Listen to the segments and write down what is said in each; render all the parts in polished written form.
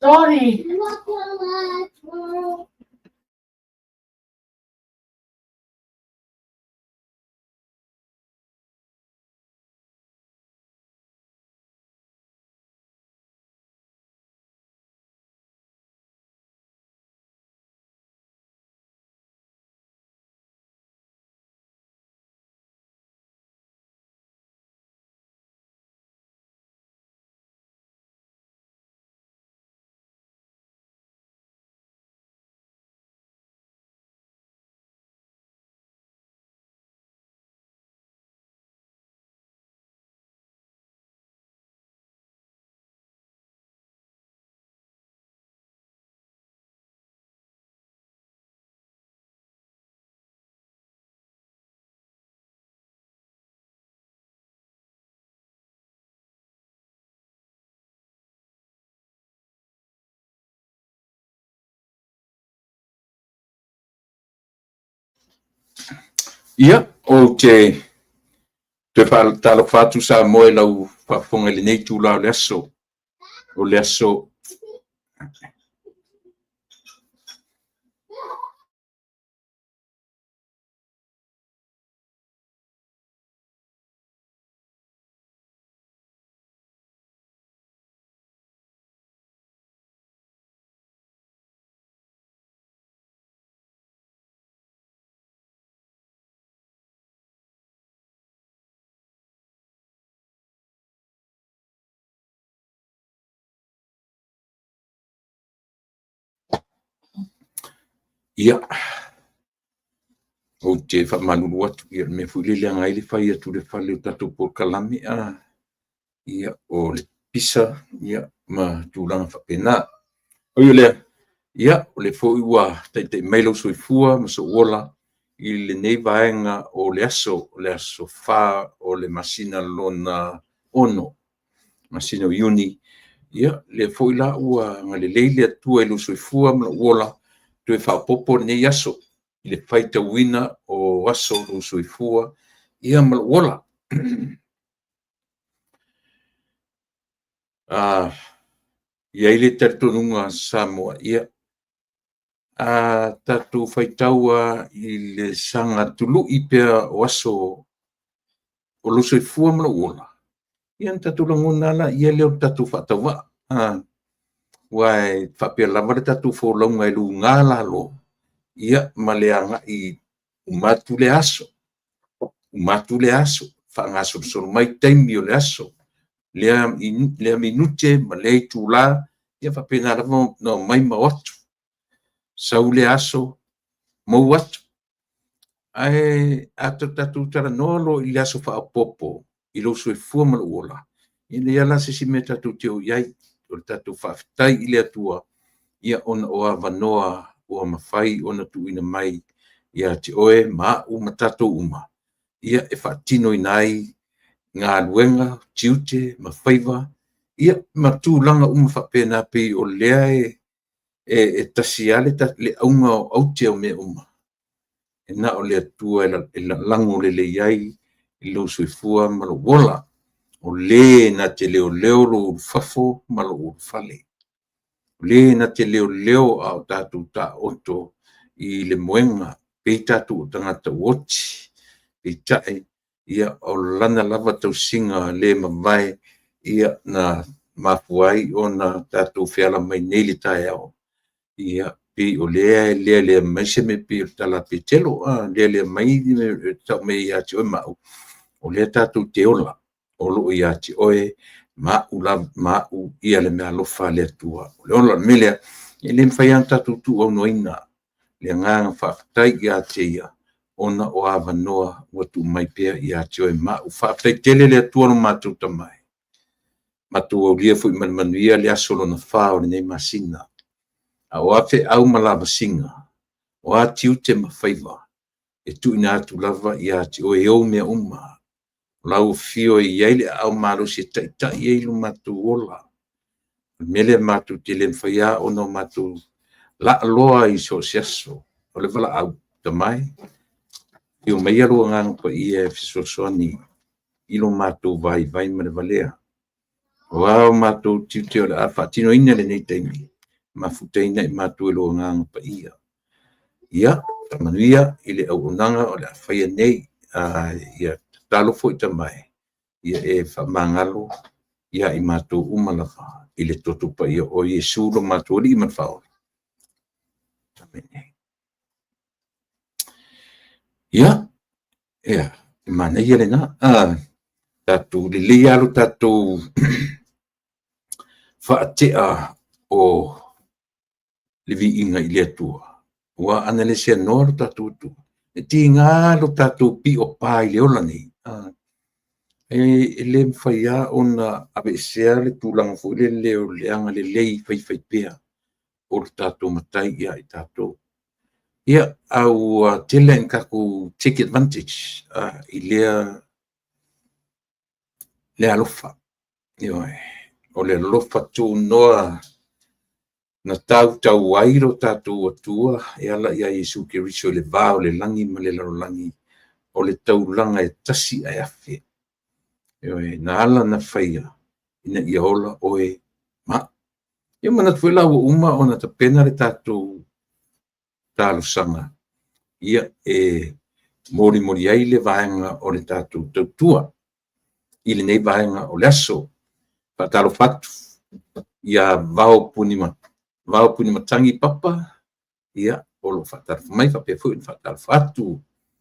Sorry. Ia, ou te toe faatalofa atu Samoa i lau faafofoga i lenei itula o le aso. O le aso Ia, ou te faamalulu atu, ia o le mea foi lea e leaga ai le fai atu i le fale o tatou polokalame, a, ia, o le pisa, ia, ma tulaga faapena. Ui o lea, ia, o lea foi ua taitai mai lou soifua ma sou ola i lenei vaega o le aso, o le aso 4 o le masina lona 6, masina o Iuni. Ia, lea foi la ua agalelei le Atua i lou soifua ma lou ola, toe faaopoopo lenei aso i le faitauina o aso o lou soifua ia ma lou ola. E i ai le talitonuga Samoa, ia, a tatou faitau lava i le saga tului pea o aso o lou soifua ma lou ola, ia ona tatou lagona lava laia lea o le tatou faatauvaa. Aua e faapea lava le tatou folauga e luga lalo, ia ma le agai uma atu lea aso, uma atu lea aso, faagasolosolo mai taimi o le aso, lea minute ma lea itula, ia faapena lava ona omai ma o atu. Sau lea aso, mou atu. Ae a tatou talanoa loa i le aso faaopoopo i lou soifua ma lou ola, e leai lava la se isi mea tatou te o i ai, o le tatou faafetai i le Atua ia ona o avanoa ua mafai ona tuuina mai ia te oe ma au ma tatou uma, ia e faatinoina ai galuega, tiute ma faiva. Ia, ma tulaga uma faapena pei o lea e tasi lava le auga o aute o mea uma, e na o le Atua e lalago lelei ai lou soifua ma lou ola. O le na te leoleo lou ulufafo ma lou ulufale. O le na te leoleo a o tatou taooto i le moega, pei tatou o tagata ua oti, peitai ia o Lana lava tausiga le mavae ia na mafua ai ona tatou feala mai nei i le taeao. Ia pei o lea e lealea mai se mea pei o le tala a Petelo, lealea mai tau mai ia te oe ma au, o lea tatou te ola, o lo o ia te oe ma au ia le meaalofa a le Atua. O le ola. O le mea lea, e le mafai lava ona tatou tuuaunoaina le agaga faafetai ia te Ia ona o avanoa ua tuu mai pea ia te oe ma au. Faafetai tele le Atua lo matou Tama, matou aulia foi ma le manuia le aso lona fa o lenei masina. A o a feau ma lavasiga, o a tiute ma faiva, e tuuina atu lava ia te oe e ou mea uma. O lau afio e i ai le aao malosi e taitai ai lo matou ola. O le mea lea matou te le mafai lava ona matou laaloa i so o se aso. O le valaau, Tama e, afio maia lou Agaga Paia e fesoasoani i lo matou vaivai ma le valea. O a o matou tiute o le a faatinoina i lenei taimi, mafutaina i matou e lou Agaga Paia. Ia faamanuia i le auaunaga o le a faia nei. Ia tatalo foi Tama e, ia e faamagalo ia i matou uma lava i le toto paia o Iesu lo matou Alii ma le Faaola. Amene. Ia, e manaia lena. Tatou lelei lava lo tatou faatea o le viiga i le Atua, aua ana le seanoa lo tatou Atua, e tiga lo tatou piopa i le ola nei. E le mafai lava ona aveesea le tulaga foi lele o le agalelei faifaipea o le tatou Matai ia i tatou. Ia, a ua tele ina tatou take advantage i lea alofa. Ioe. O le alofa tunoa na tautau ai lo tatou Atua e ala ia Iesu Keriso i le va o le lagi ma le lalolagi, o le taulaga e tasi ae afe. Ioe, na ala ona faia ina ia ola oe ma au. Ia manatu foi la ua uma ona tapena le tatou talosaga, ia e molimoli ai le vaega o le tatou tautua i lenei vaega o le aso. Faatalofa atu ia Vao Punimatagi Papa, ia, o lo o faatalofa mai faapea foi ona faatalofa atu.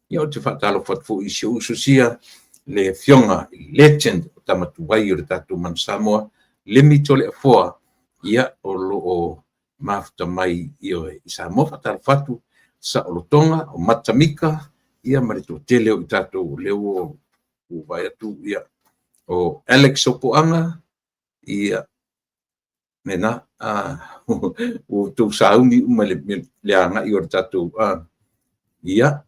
Ia, ou te faatalofa atu foi i si ou uso sia, le Afioga i le Legend, o tama tuai o le tatou Manu Samoa, Lemi Toleafoa, ia, o lo o mafuta mai i Samoa. Faatalofa atu Saolotoga, o Matamika, ia ma le toatele o i tatou o lea ua vaai atu, ia, o Alex Sopoaga, ia, lena, ua outou sauni uma i le agai o le tatou, ia,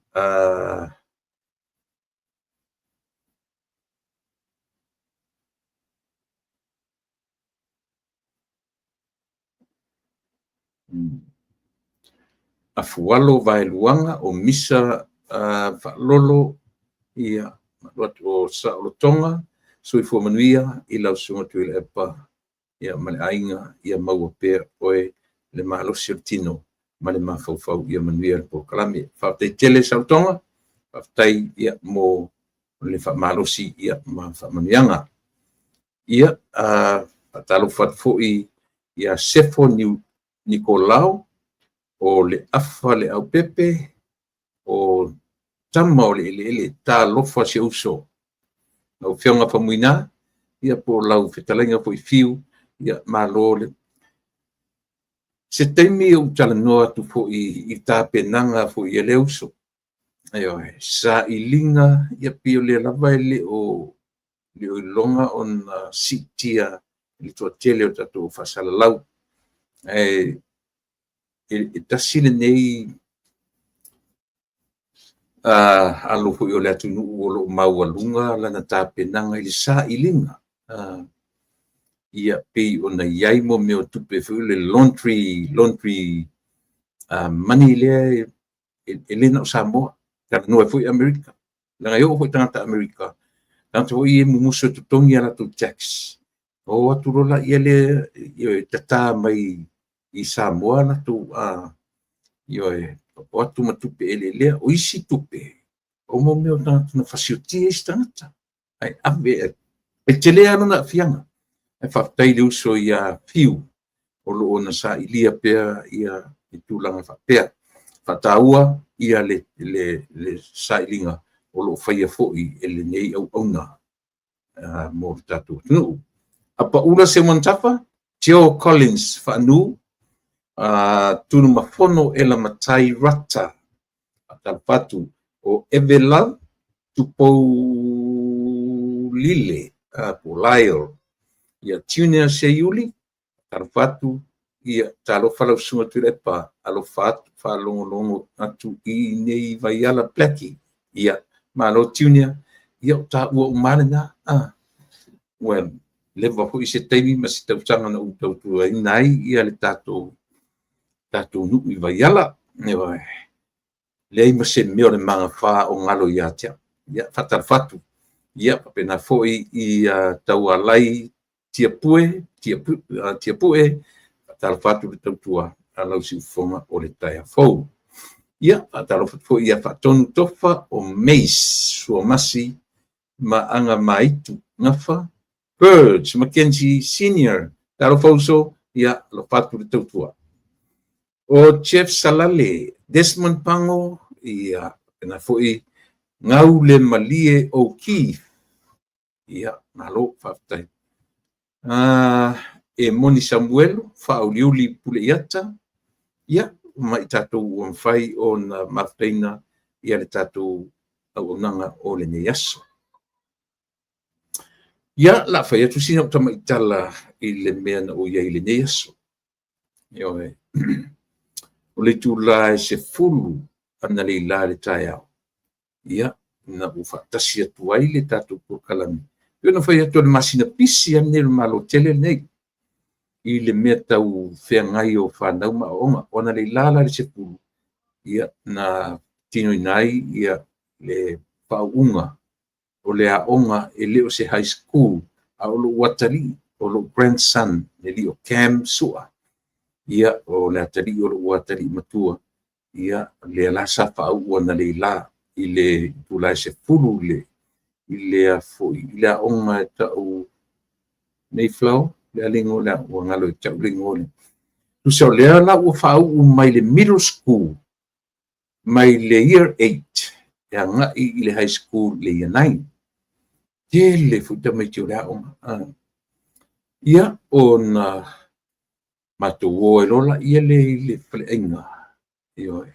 Afualo Vaeluaga, o Misa Faalolo, ia, o Saolotoga, soifua manuia i lau Susuga Tuilaepa, ia, ma le aiga, ia maua pea oe le malosi o le tino ma le mafaufau ia manuia le polokalame. Faafetai tele Saolotoga, faafetai ia mo le faamalosi ia ma faamanuiaga. Ia, faatalofa atu foi ia Sefo Nikolao, o le Afa le Aupepe, o tama o le eleele, talofa si ou uso. Lau Afioga Faumuina, ia po o lau fetalaiga foi Fiu, ia malo le. Se taimi ou talanoa atu foi i tapenaga foi a lea uso. Ioe, sailiga, ia pei o lea lava e le o iloga ona siitia i le toatele o tatou faasalalau. Ae e tasi lenei alo foi o le atunuu o lo o maualuga lana tapenaga i le sailiga. Ia pei ona i ai mo mea o tupe foi le laundry money lea e le na o Samoa, talanoa ai foi Amerika. Leaga e oo foi i tagata Amerika, tagata foi ia e mumusu e totogi a latou tax, o atu loa laia lea e tata mai i Samoa latou, ioe, o atu ma tupe eleelea. O isi tupe, o mo mea o tagata na fasiotia isi tagata, ae ave, e tele lava lona aafiaga. Ae faafetai i le uso ia Fiu o lo o na sailia pea ia tulaga faapea. Faataua ia le sailiga o lo o faia foi e lenei auauna mo le tatou atunuu. Apaula Seumanutafa, Joe Collins Faanu, Tunumafono Ela Matai Rata, faatalofa atu, o Eve Love Tupou Lile, po o Lyle, ia Tunia Seiuli, faatalofa atu, ia talofa lau susuga Tuilaepa, alofa atu, faalogologo atu i nei Vaiala Blackie. Ia, malo Tunia, ia o taua uma lava lena. Ua leva foi se taimi ma se tausaga na ou tautuaina ai ia le tatou nuu i Vaiala. Ioe. Leai ma se mea o le magafa o galo ia te au. Ia, faatalofa atu. Ia, faapena foi i Taualai Tiapue, Tiapue, faatalofa atu le tautua a lau siufofoga o le taeao fou. Ia, faatalofa atu foi ia Faatonu Tofa o Mace Suamasi ma Agamaitu Gafa Birds Mackenzie Senior. Talofa uso, ia, alofa atu le tautua. O Jeff Salale, Desmond Pango, ia, faapena foi Gaule Malie O'Keefe. Ia, malo, faafetai. E Moni Samuelu, Faauliuli Puleiata, ia, ma i tatou ua mafai ona mafutaina ia le tatou auaunaga o lenei aso. Ia, la fai atu sina ou tamaitala i le mea na ou i ai i lenei aso. Ioe. O le itula e 10 analeila i le taeao, ia, na ou faatasi atu ai le tatou polokalame. Pei ona fai atu o le masina pisi lava lenei o le Malo tele lenei i le mea tau feagai o fanau ma aoaoga. O analeila la i le 10, ia, na tinoina ai ia le faauuga o le aoga e le o se high school, a o lou atalii, o lou grandson, le alii o Cam Sua, ia, o le atalii o lou atalii matua, ia, lea la sa faauu analeila i le itula e 10 i le foi i le aoga e tau Mayflower, le a le igoa o le aoga, ua galo ia te au le igoa o le. Tusa o lea la ua faauu mai le middle school, mai le year 8 e agai i le high school i le year 9. Tele foi tamaiti o le aoga. Ia, ona matou o ai loa laia lea i le faleaiga. Ioe.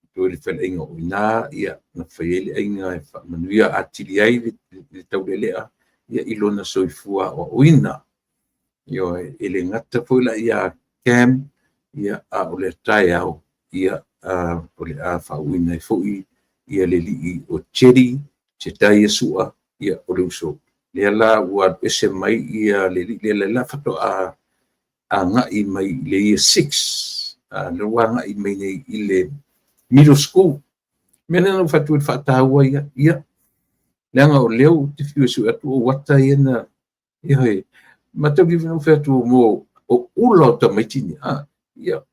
Matou o i le faleaiga o i ina, ia, na fai ai le aiga e faamanuia atili ai le taulealea ia i lona soifua aoaoina. Ioe, e le gata foi la ia Cam, ia, a o le taeao, ia, o le a faauuina ai foi ia le alii o Jedi, Jediah Sua, ia, o le uso. Lea la ua alu ese mai ia le alii lea, la faatoa agai mai i le year 6, lea ua agai mai nei i le middle school. Mea lea na ou fai atu i le faataua ia, ia, leaga o lea ou te fiu e sue atu o ata ia na, ioe, mataulia na ou fai atu mo o ula o tamaiti ni, ia,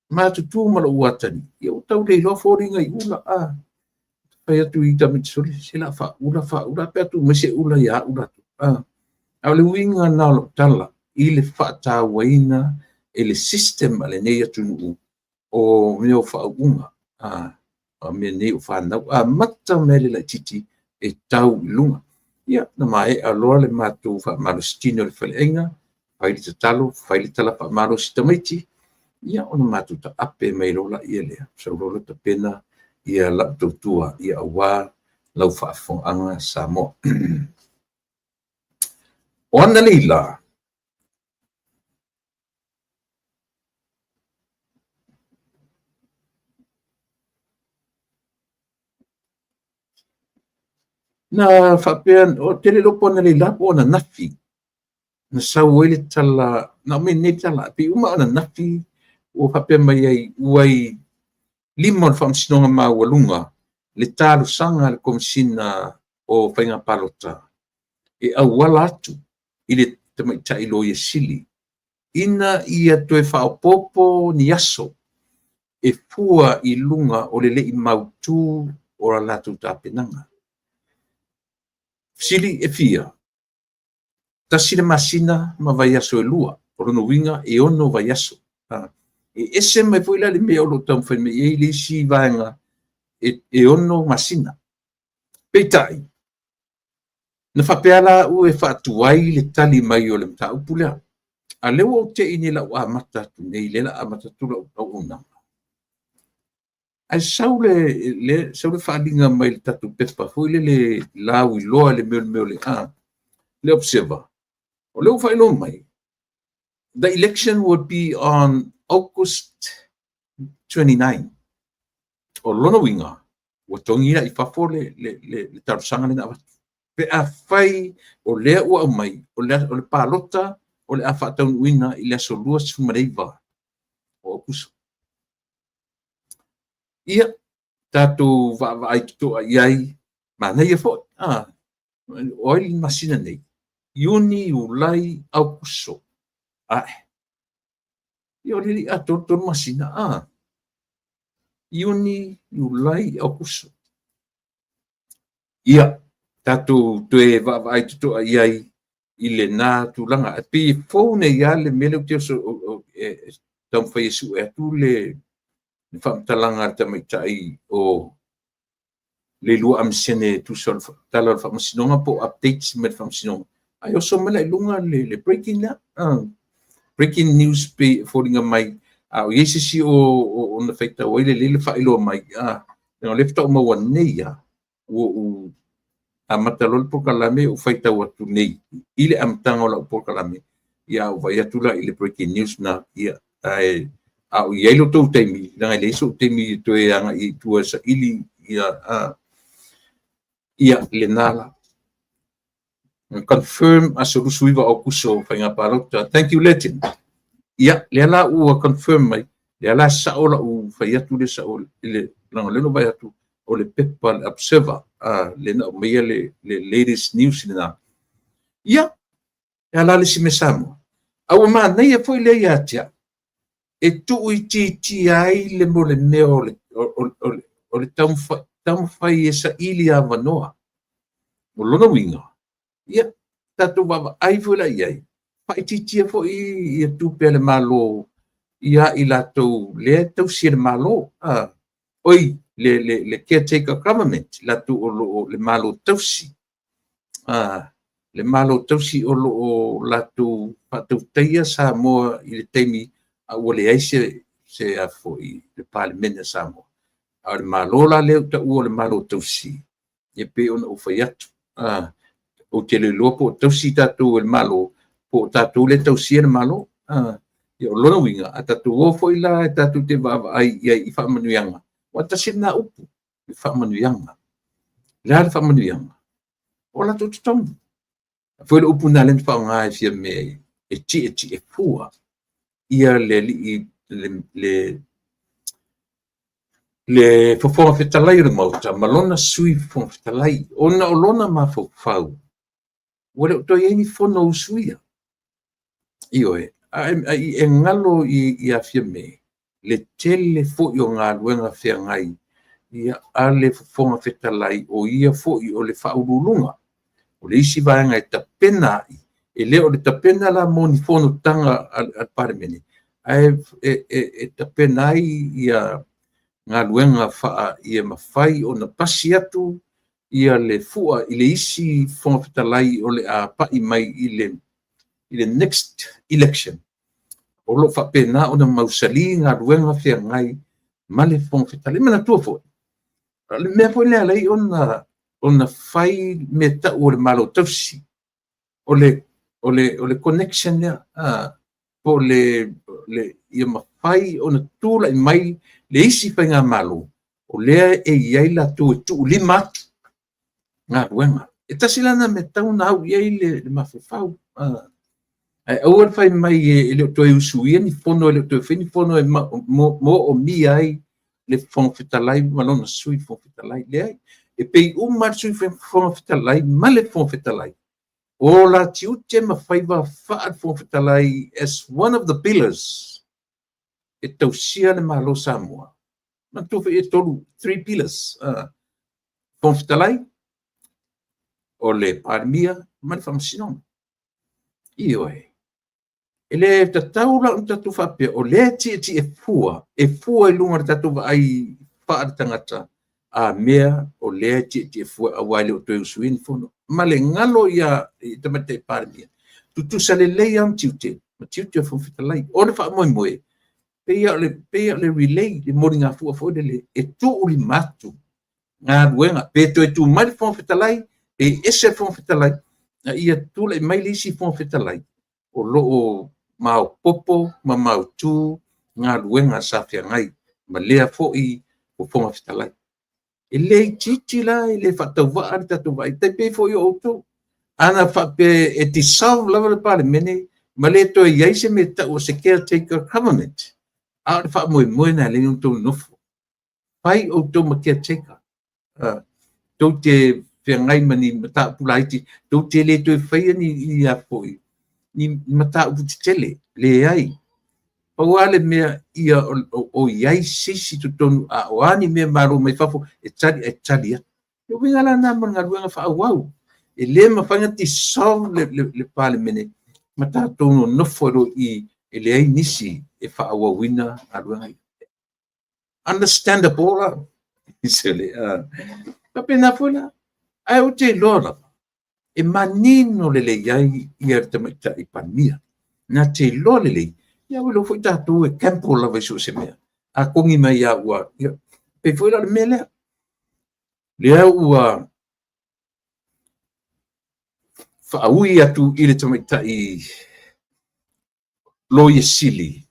matutu ma lou atalii, ia ua tau le iloa foliga i ula, Fai atu i tamaiti sole, se la faaula, faaula, pe atu mai se ula ia au latou. A o le uiga lena o lau tala i le faatauaina e le system a lenei atunuu o mea o faauuga, o mea nei o fanau, amata mai le laitiiti e tau i luga. Ia, na maea loa le matou faamalositino i le faleaiga, fai le tatalo, fai le tala faamalosi tamaiti, ia ona matou taape mai loa laia lea, sau loa la tapena ia lau tautua, ia aua lau faafofogaaga Samoa. O analeila, na faapea, ou te le iloa po o analeila po o ananafi. Na sau ai le tala, na aumai nei le tala, pei uma ananafi ua faapea mai ai ua i lima o le Faamasinoga Maualuga le talosaga a le Komesina o Faiga Palota e auala atu i le Tamaitai Loia Sili ina ia toe faaopoopo ni aso e fua i luga o le le i mautu o a latou tapenaga. Fesili e fia? 1 le masina ma vaiaso e 2. O lona uiga e 6 vaiaso. E ese mai foi la le mea o lo o taumafai mai ai le isi vaega e 6 masina. Peitai, na faapea la au e faatuai le tali mai o le mataupu lea. A lea ua ou te i nei o le a ou amata atu nei, lea o le a amata atu lau auaunaga. Ae sau le faaaliga mai le tatou pepa foi lele lauiloa i le mea o le le Observer. O lea ua faailoa mai, the election will be on August 29. O lona uiga, ua togi la i fafo le talosaga lea na avatu. Pe afai o lea ua aumai, o le palota o le a faataunuuina i le aso 29 o Aokuso. Ia, tatou vaavaai totoa i ai, manaia foi. O ai le masina nei? Iuni, Iulai, Aokuso. Ae. Ia o le le i atoa le 3 masina. Iuni, Iulai, Aokuso. Ia, tatou toe vaavaai totoa i ai i lena tulaga. E pei e fou nei lava le mea lea ou te oso e taumafai e sue atu le faamatalaga a le tamaitai o Leilua Amisene e tusa o le tala o le Faamasinoga po o updates mai le Faamasinoga. Ae oso mai la i luga le breaking lea. Breaking news pe foliga mai a o i ai se isi o na faitau ai lelei le faailoa mai. O lea faatoa ou maua nei lava, ua ou amata loa le polokalame ou faitau atu nei i le amataga o lau polokalame, ia ou vaai atu la i le breaking news na, ia, ae a o i ai lo outou taimi, leaga e leai sou taimi e toe agai i tua e saili ia lena la. Confirm aso 29 o Aokuso faiga palota. Thank you, Legend. Ia, lea la ua confirm mai, lea la sao lau fai atu le sao le leaga lea na vaai atu o le pepa le Observer, le na aumaia le latest news lena. Ia, e ala le isi mea Samoa. A ua manaia foi lea ia te au, e tuuitiitia ai le mo le mea o le taumafai e saili avanoa. O lona uiga, ia, tatou vaavaai foi la i ai, faaitiitia foi ia tupe a le Malo ia i latou lea e tausi e le Malo. Oi, le caretaker government, latou o lo o le Malo tausi. Le Malo tausi o lo o latou faatautaia Samoa i le taimi a ua leai se foi le Palemene a Samoa. A o le Malo la lea ua taua o le Malo tausi, e pei ona ou fai atu, ou te le iloa po o tausi tatou e le Malo, po o tatou lea e tausia le Malo. Ia o lona uiga, a tatou o foi la e tatou te vaavaai i ai i faamanuiaga, ua tasi lena upu, le faamanuiaga. Le a le faamanuiaga? O latou totogi. Foi le upu na lea na faaaoga e fia mea e tietie fua ia le alii le Fofoga Fetalai o le Maota ma lona Sui Fofoga Fetalai, ona o lona mafaufau ua le o toe i ai ni fono a usu ia. Ioe, e galo ia Fiame le tele foi o galuega feagai ia a le Fofoga Fetalai, o ia foi o le faauluuluga. O le isi vaega e tapena ai, e le o le tapena la mo ni fonotaga a le Palemene, ae e tapena ai ia galuega ia mafai ona pasi atu ia le fua i le isi Fofoga Fetalai o le a pai mai i le next election. O lo o faapena ona mausali galuega feagai ma le Fofoga Fetalai. Manatua foi, o le mea foi lea e ala ai ona fai mea tau o le Malo tausi, o le connection lea, po o le ia mafai ona tulai mai le isi faigamalo, o lea e i ai latou e tuulima atu galuega. E tasi la lena mea e tatau ona au i ai le mafaufau. Ae aua le fai mai e le o toe usuia ni fono, e le o toe faia ni fono e moomia ai le Fofoga Fetalai ma lona Sui Fofoga Fetalai. Leai, e pei uma le Sui Fofoga Fetalai ma le Fofoga Fetalai. O la tiute ma faiva faale-Fofoga Fetalai as one of the pillars e tausia le Malo Samoa. Manatua foi e tolu, three pillars. Fofoga Fetalai, o le Palemia ma le Faamasinoga. Ioe. E le tatau la ona tatou faapea o lea e tietie fua, e fua i luga o le tatou vaai faale-tagata, a mea o lea e tietie fua aua e le o toe usuina ni fono. Ma le galo ia i Tamaitai Palemia, tutusa lelei lava tiute ma tiute o le Fofoga Fetalai. O le faamoemoe, pei o le relay, le moligafua foi lele, e tuulima atu galuega, pe toe tu mai le Fofoga Fetalai, pe ese le Fofoga Fetalai, a ia tulai mai le isi Fofoga Fetalai o lo o maopoopo ma mautu galuega sa feagai ma lea foi Fofoga Fetalai. E le itiiti la, e le faatauvaa le tatou vaai, tai pei foi o outou. Ana faapea e dissolve lava le Palemene ma le toe i ai se mea tau o se caretaker government, a o le faamoemoe na e le outou nofo. Fai outou ma caretaker. Tou te feagai ma ni mataupu laiti, tou te le toe faia ni foi, ni mataupu tetele. Leai. Pau lava le mea ia o i ai se isi totonu, a o a ni mea malo mai fafo, e tali e tali atu. Le uiga la lena mo le galuega faaauau. E le mafai ona dissolve le Palemene ma tatou nonofo ai i e leai nisi e faaauauina galuega ia. Understandable la. Sele, faapena foi la. Ae ou te iloa lava, e manino lelei ai ia le Tamaitai Palemia. Na te iloa lelei, ia ua iloa foi tatou e gamble lava i so o se mea. A kogi mai ia ua, ia, pei foi la o le mea lea. Lea ua faaui atu i le Tamaitai Loia Sili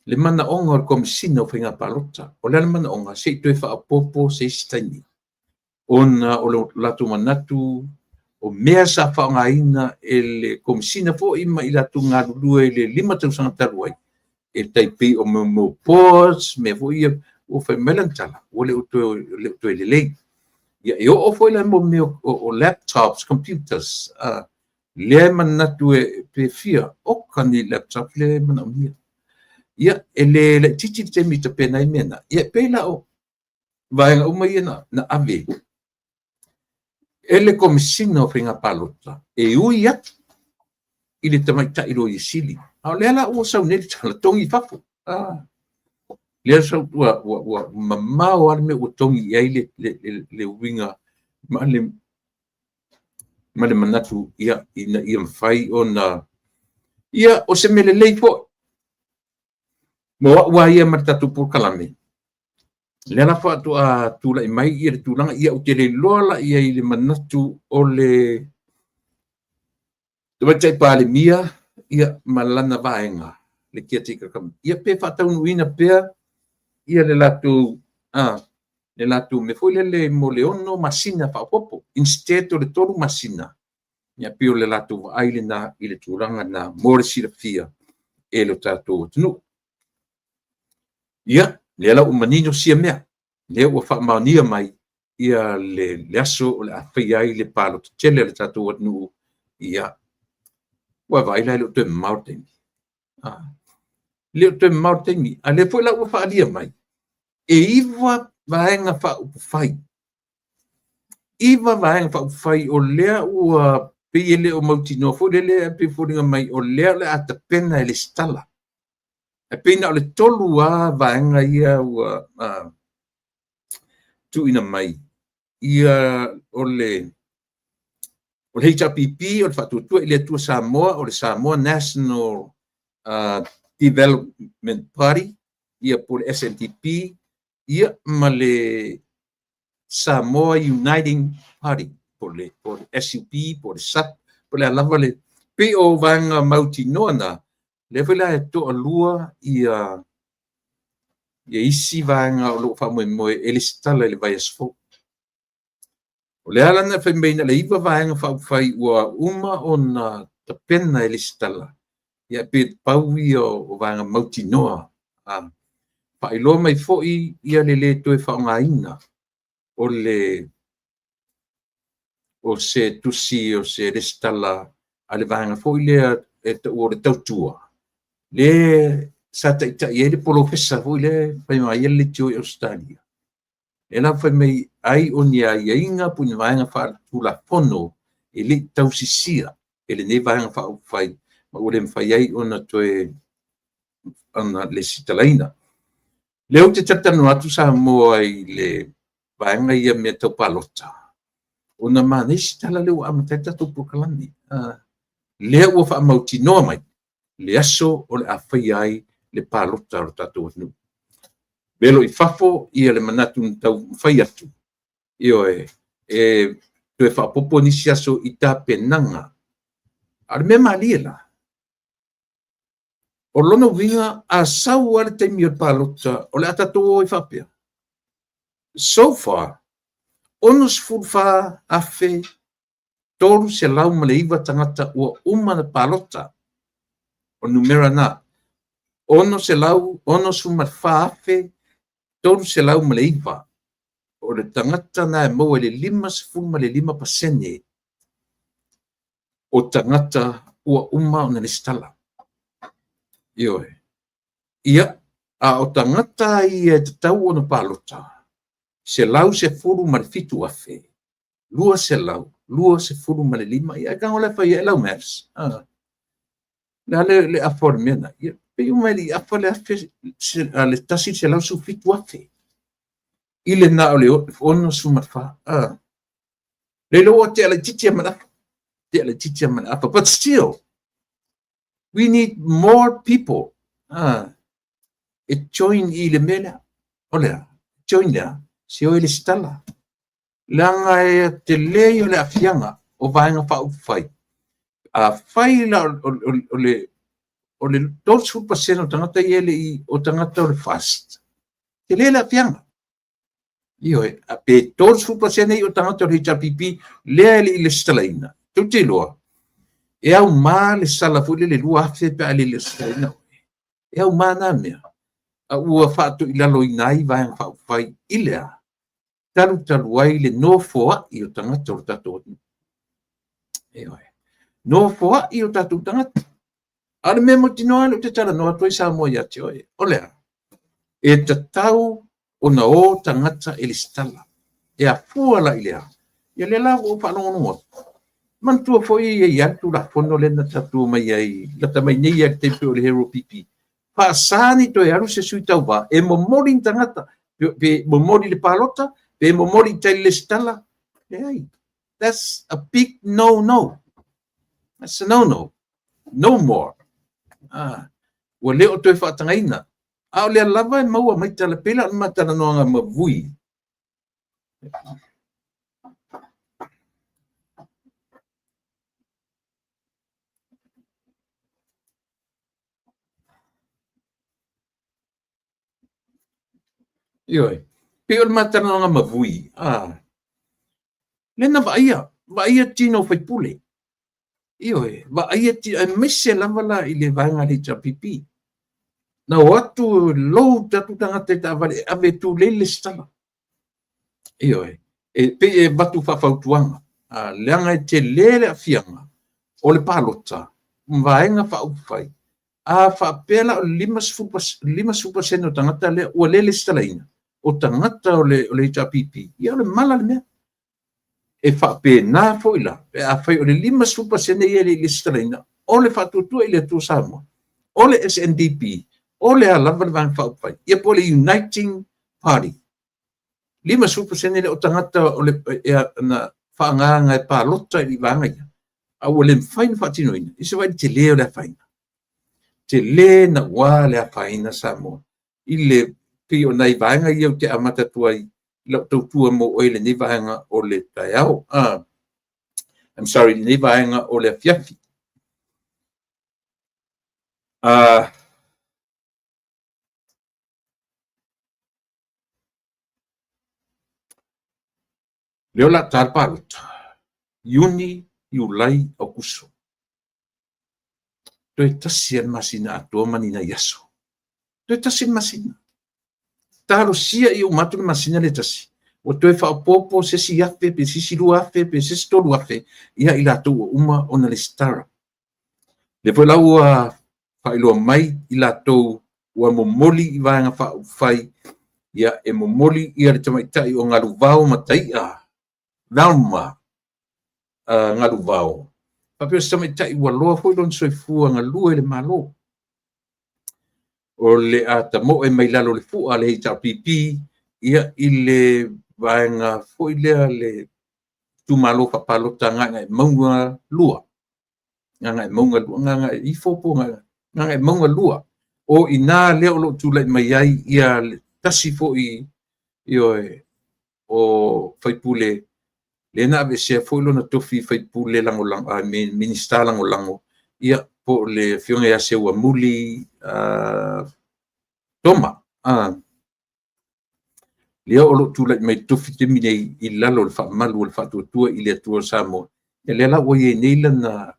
le manaoga o le Komesina o Faiga Palota. O le a le manaoga? Se i toe faaopoopo se isi taimi, ona o lo latou manatu o mea sa faaaogaina e le Komesina foi ma i latou galulue i le 5 tausaga talu ai, e tai pei o mea boards, mea foi ia, ua fai mai lana tala, ua le o toe lelei. Ia, e oo foi la mo mea o laptops, computers, lea e manatu e pe fia oka ni laptop lea e manaomia. Ia, e le laitiiti le taimi e tapena ai mea na. Ia, pei la o vaega uma ia na ave e le Komesina o Faiga Palota e ui atu i le Tamaitai Loia Sili. A o lea la ua sau nei le tala, togi i fafo. Lea sau, ua mamao lava le mea ua togi i ai le uiga ma le manatu, ia, ina ia mafai ona, ia, o se mea lelei foi. Mo au lava ia ma le tatou polokalame, lea la faatoa tulai mai ia le tulaga, ia ou te le iloa la i ai le manatu o le Tamaitai Palemia, ia, ma lana vaega, le caretaker government, ia pe faataunuuina pea ia le latou mea foi lele mo le 6 masina faaopoopo instead o le 3 masina. Ia pei o le latou vaai lena i le tulaga lena mo le silafia e le tatou atunuu. Ia, lea la ua manino sia mea, lea ua faamaonia mai ia le aso o le a faia ai le palota tele a le tatou atunuu. Ia, ua vaai la e le o toe mamao le taimi. Le o toe mamao le taimi. A lea foi la ua faaalia mai, e 9 vaega faaupufai. 9 vaega faaupufai o lea ua pei e le o mautinoa foi lele, pei foliga mai o lea o le a tapena e lesitala. E pei na o le 3 lava vaega ia ua tuuina mai. Ia, o le HRPP, o le Faatuatua i le Atua Samoa, o le Samoa National Development Party, ia po o le SNDP, ia ma le Samoa Uniting Party, po o le SUP, po o le SUP, po o le a lava le, pei o vaega mautinoa na, lea foi la e toalua ia isi vaega o lo o faamoemoe e lesitala i le vaiaso fou. O le ala na fai mai na o le 9 vaega faaupufai ua uma ona tapena e lesitala. Ia pe pau ia o vaega mautinoa. Faailoa mai foi ia le lē toe faaaogaina o le o se tusi o se resitala a le vaega foi lea e taua o le Tautua, le sa taitai ai le polofesa foi lea fai mai ai le leitio i Ausetalia. E la fai mai ai o ni aiaiga po o ni vaega faaletulafono e le i tausisia e lenei Vaega Faaupufai ma ua le mafai ai ona toe ona lesitalaina. Lea ou te talatalanoa atu Samoa i le vaega ia mea tau palota, ona manaia se tala lea ua amata ai le tatou polokalame. Lea ua faamautinoa mai le aso o le a faia ai le palota a lo tatou atunuu. Velo i fafo ia le manatu na taumafai atu, ioe, e toe faaopoopo nisi aso i tapenaga. A o le mea malie la, o lona uiga a sau lava le taimi o le palota o le a tatou o ai faapea. So far, 64,309 tagata ua uma ona palota. O le numera lena, 64,309. O le tagata lena e maua i le 55% o tagata ua uma ona resitala. Ioe. Ia, a o tagata ia e tatau ona palota, 117,225. Ia, tago la e fai ai lau maths. Le a le afa o le mea lena? Ia, pei uma e le i afa le afe, le 117,000 i le na o le 64. Le iloa ua tea laitiiti lava ma le afa. Tea laitiiti lava ma le afa. But still, we need more people e join i le mea lea. O le a? Join lea, se o e lesitala. Leaga e tele ia o le aafiaga o Vaega Faaupufai. Afai la o le 30% o tagata ia e le i, o tagata o le FAST, tele le aafiaga. Ioe, pe 30% i o tagata o le HRPP lea e le i lesitalaina, tou te iloa, e aumā le sala foi lele 2,000 pe a le lesitalaina. E aumā na mea, a ua faatoilaloina ai Vaega Faaupufai i le a? Talu ai le nofoai o tagata o le tatou atunuu. Ioe. Nofoai o tatou tagata. A o le mea mautinoa lea ou te talanoa atu ai Samoa ia te oe, o le a? E tatau ona o tagata e lesitala. E afua la i le a? Ia lea la ua ou faalogologo atu. Manatua foi e i ai le Tulafono lea na tatou omai ai, lata mai nei lava i le taimi o le Hero PP. Faasa ni toe alu se sui tauva e momoli ni tagata, pe momoli le palota, pe momoli i tai le lesitala. Leai. That's a big no-no. That's a no-no. No more. Ua le o toe faatagaina. A o lea lava e maua mai tala, pei la o le matalanoaga ma Vui. Ioe, pei o le matalanoaga ma Vui, lea na vaaia, vaaia tino o faipule. Ioe, vaaia tino, aemaise lava la i le vaega a le HRPP. Na o atu load atu tagata i taavale e ave e tulei le lesitala. Ioe, e pei e avatu faafautuaga, leaga e tele le aafiaga o le palota ma Vaega Faaupufai. A faapea la o le 50% o tagata lea ua le lesitalaina, o tagata o le HRPP, ia o le mala le mea. E faapena foi la, pe afai o le 50% ia e le i lesitalaina, o le Faatuatua i le Atua Samoa, o le SNDP, o le a lava le Vaega Faaupufai, ia po o le Uniting Party. 50% lea o tagata o le, e, na faaagaaga e palota i vaega ia, a ua le mafai ona faatinoina, i se vaai i le tele o le afaina. Tele naua le afaina Samoa i le pei o nai vaega ia ou te amata atu ai i lau tautua mo oe i lenei vaega o le taeao. I'm sorry, lenei vaega o le afiafi. Lea o le a ta le palota, Iuni, Iulai, Aokuso. Toe tasi lava le masina atoa ma ni nai aso. Toe tasi le masina. Talosia ia uma atu le masina lea e tasi, ua toe faaopoopo se isi 1,000 pe se isi 2,000 pe se isi 3,000 ia i latou ua uma ona resitala. Lea foi la ua faailoa mai i latou ua momoli i Vaega Faaupufai, ia e momoli ia le tamaitai o Galuvao Mataia, Velma Galuvao, faapea o se tamaitai ua loa foi lona soifua galue i le Malo. O le a tamoe mai lalo o le fua a le HRPP, ia i le vaega foi lea le itumalo faapalota Gagaemauga 2. Gagaemauga 2, Gagaifo po o Gagaemauga 2. O i ina lea o lo o tulai mai ai ia le tasi foi, ioe, o faipule lea na aveesea foi lona tofi faipule lagolago, Minisita lagolago, ia po o le Afioga ia Seuamuli Toma. Lea o lo o tulai mai tofi taimi nei i lalo o le faamalu o le Faatuatua i le Atua Samoa. Ia lea la ua i ai nei lana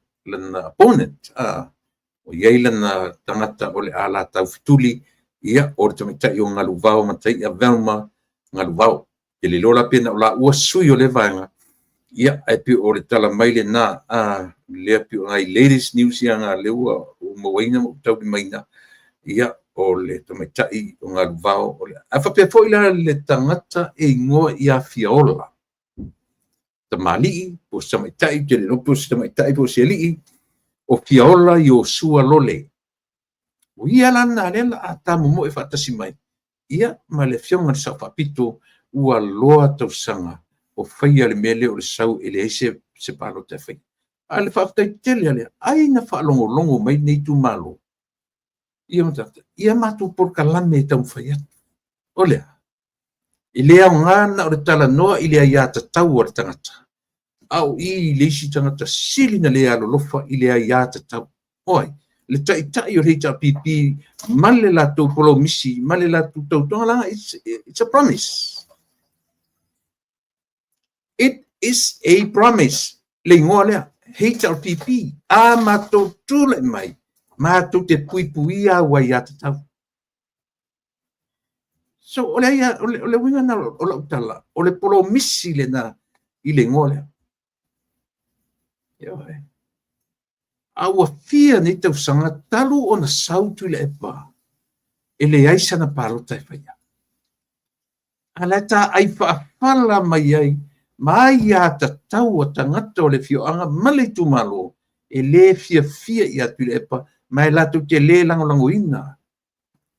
opponent, ua i ai lana tagata o le a latou fetuli, ia o le tamaitai o Galuvao Mataia Velma Galuvao. Ou te le iloa la pe na o laua sui o lea vaega, ia ae pei o le tala mai lena, lea pei o nai latest news ia na lea ua ou mauaina ma ou taulimaina, ia o le tamaitai o Galuvao. Ae faapea foi la le tagata e igoa ia Fiaola, tamalii po o se tamaitai, ou te le iloa po o se tamaitai po o se alii, o Fiaola Iosua Lole. O ia la lena lea o le a tamomoe faatasi mai ia ma le Afioga i le Sao Faapito ua loa tausaga o faia le mea lea o le sau e leai se palota e faia. A o le faafetai tele lea, ai na faalogologo mai lenei itumalo ia ia matou polokalame e taumafai atu. O lea, e le aoga na o le talanoa i le aiatatau a le tagata, a o i i le isi tagata sili na le alolofa i le aiatatau. O ai? Le taitai o le HRPP ma le latou polomisi ma le latou tautoga, leaga it's a promise. It is a promise. Le igoa lea, HRPP. A matou tulai mai, matou te puipuia au aiatatau. So, o le, o le, o le uiga na o lau tala, o le polomisi lena i le igoa lea. A ua fia nei tausaga talu ona sau Tuilaepa e leai sana palota e faia. A la e taai faafala mai ai ma aiatatau a tagata o le afioaga ma le itumalo e le fiafia ia Tuilaepa ma e latou te le lagolagoina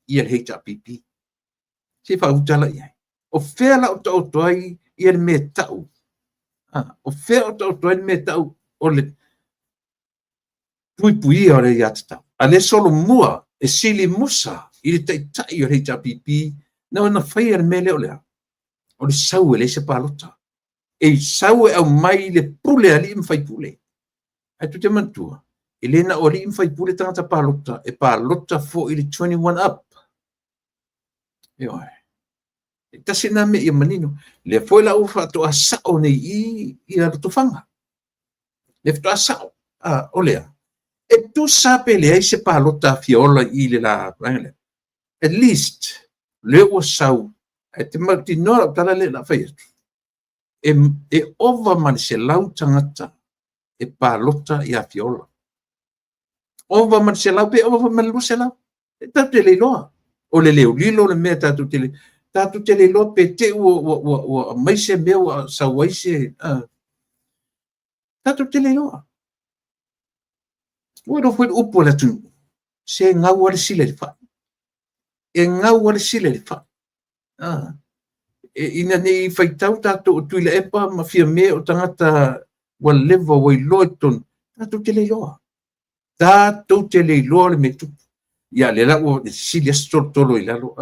ia le HRPP. Se i faautala i ai. O fea la o taoto ai ia le mea tau? O fea o taoto ai le mea tau o le puipuia o le aiatatau? A lea solomua e sili musa i le taitai o le HRPP na ona faia le mea lea o lea. O le sau e leai se palota. E sau e aumai le pule a alii ma faipule. Ae tou te manatua, e le na o alii ma faipule tagata palota, e palota foi le 21 up. Ioe. E tasi lena mea ia manino. Lea foi la ua faatoa sao nei i ia Lotofaga. Lea faatoa sao. O lea. E tusa pe leai se palota a Fiaola i le la vaega lea. At least, lea ua sau, e te mautinoa lau tala lea o le a fai atu, e ova ma le 100 tagata e palota ia Fiaola. Ova ma le 100 pe ova ma le 200. E tatou te le iloa. O le leolilo le mea tatou te le tatou te le iloa pe te ua aumai se mea ua sau ai se tatou te le iloa. Ua iloa foi le upu a le atunuu, se gau lava le sila i le fai. E gau lava le sila i le fai. Ina ne i faitau tatou o Tuilaepa ma Fiame o tagata ua leva ua iloa i totonu, tatou te le iloa. Tatou te le iloa le mea tupu. Ia lea la ua sili aso tolotolo i lalo.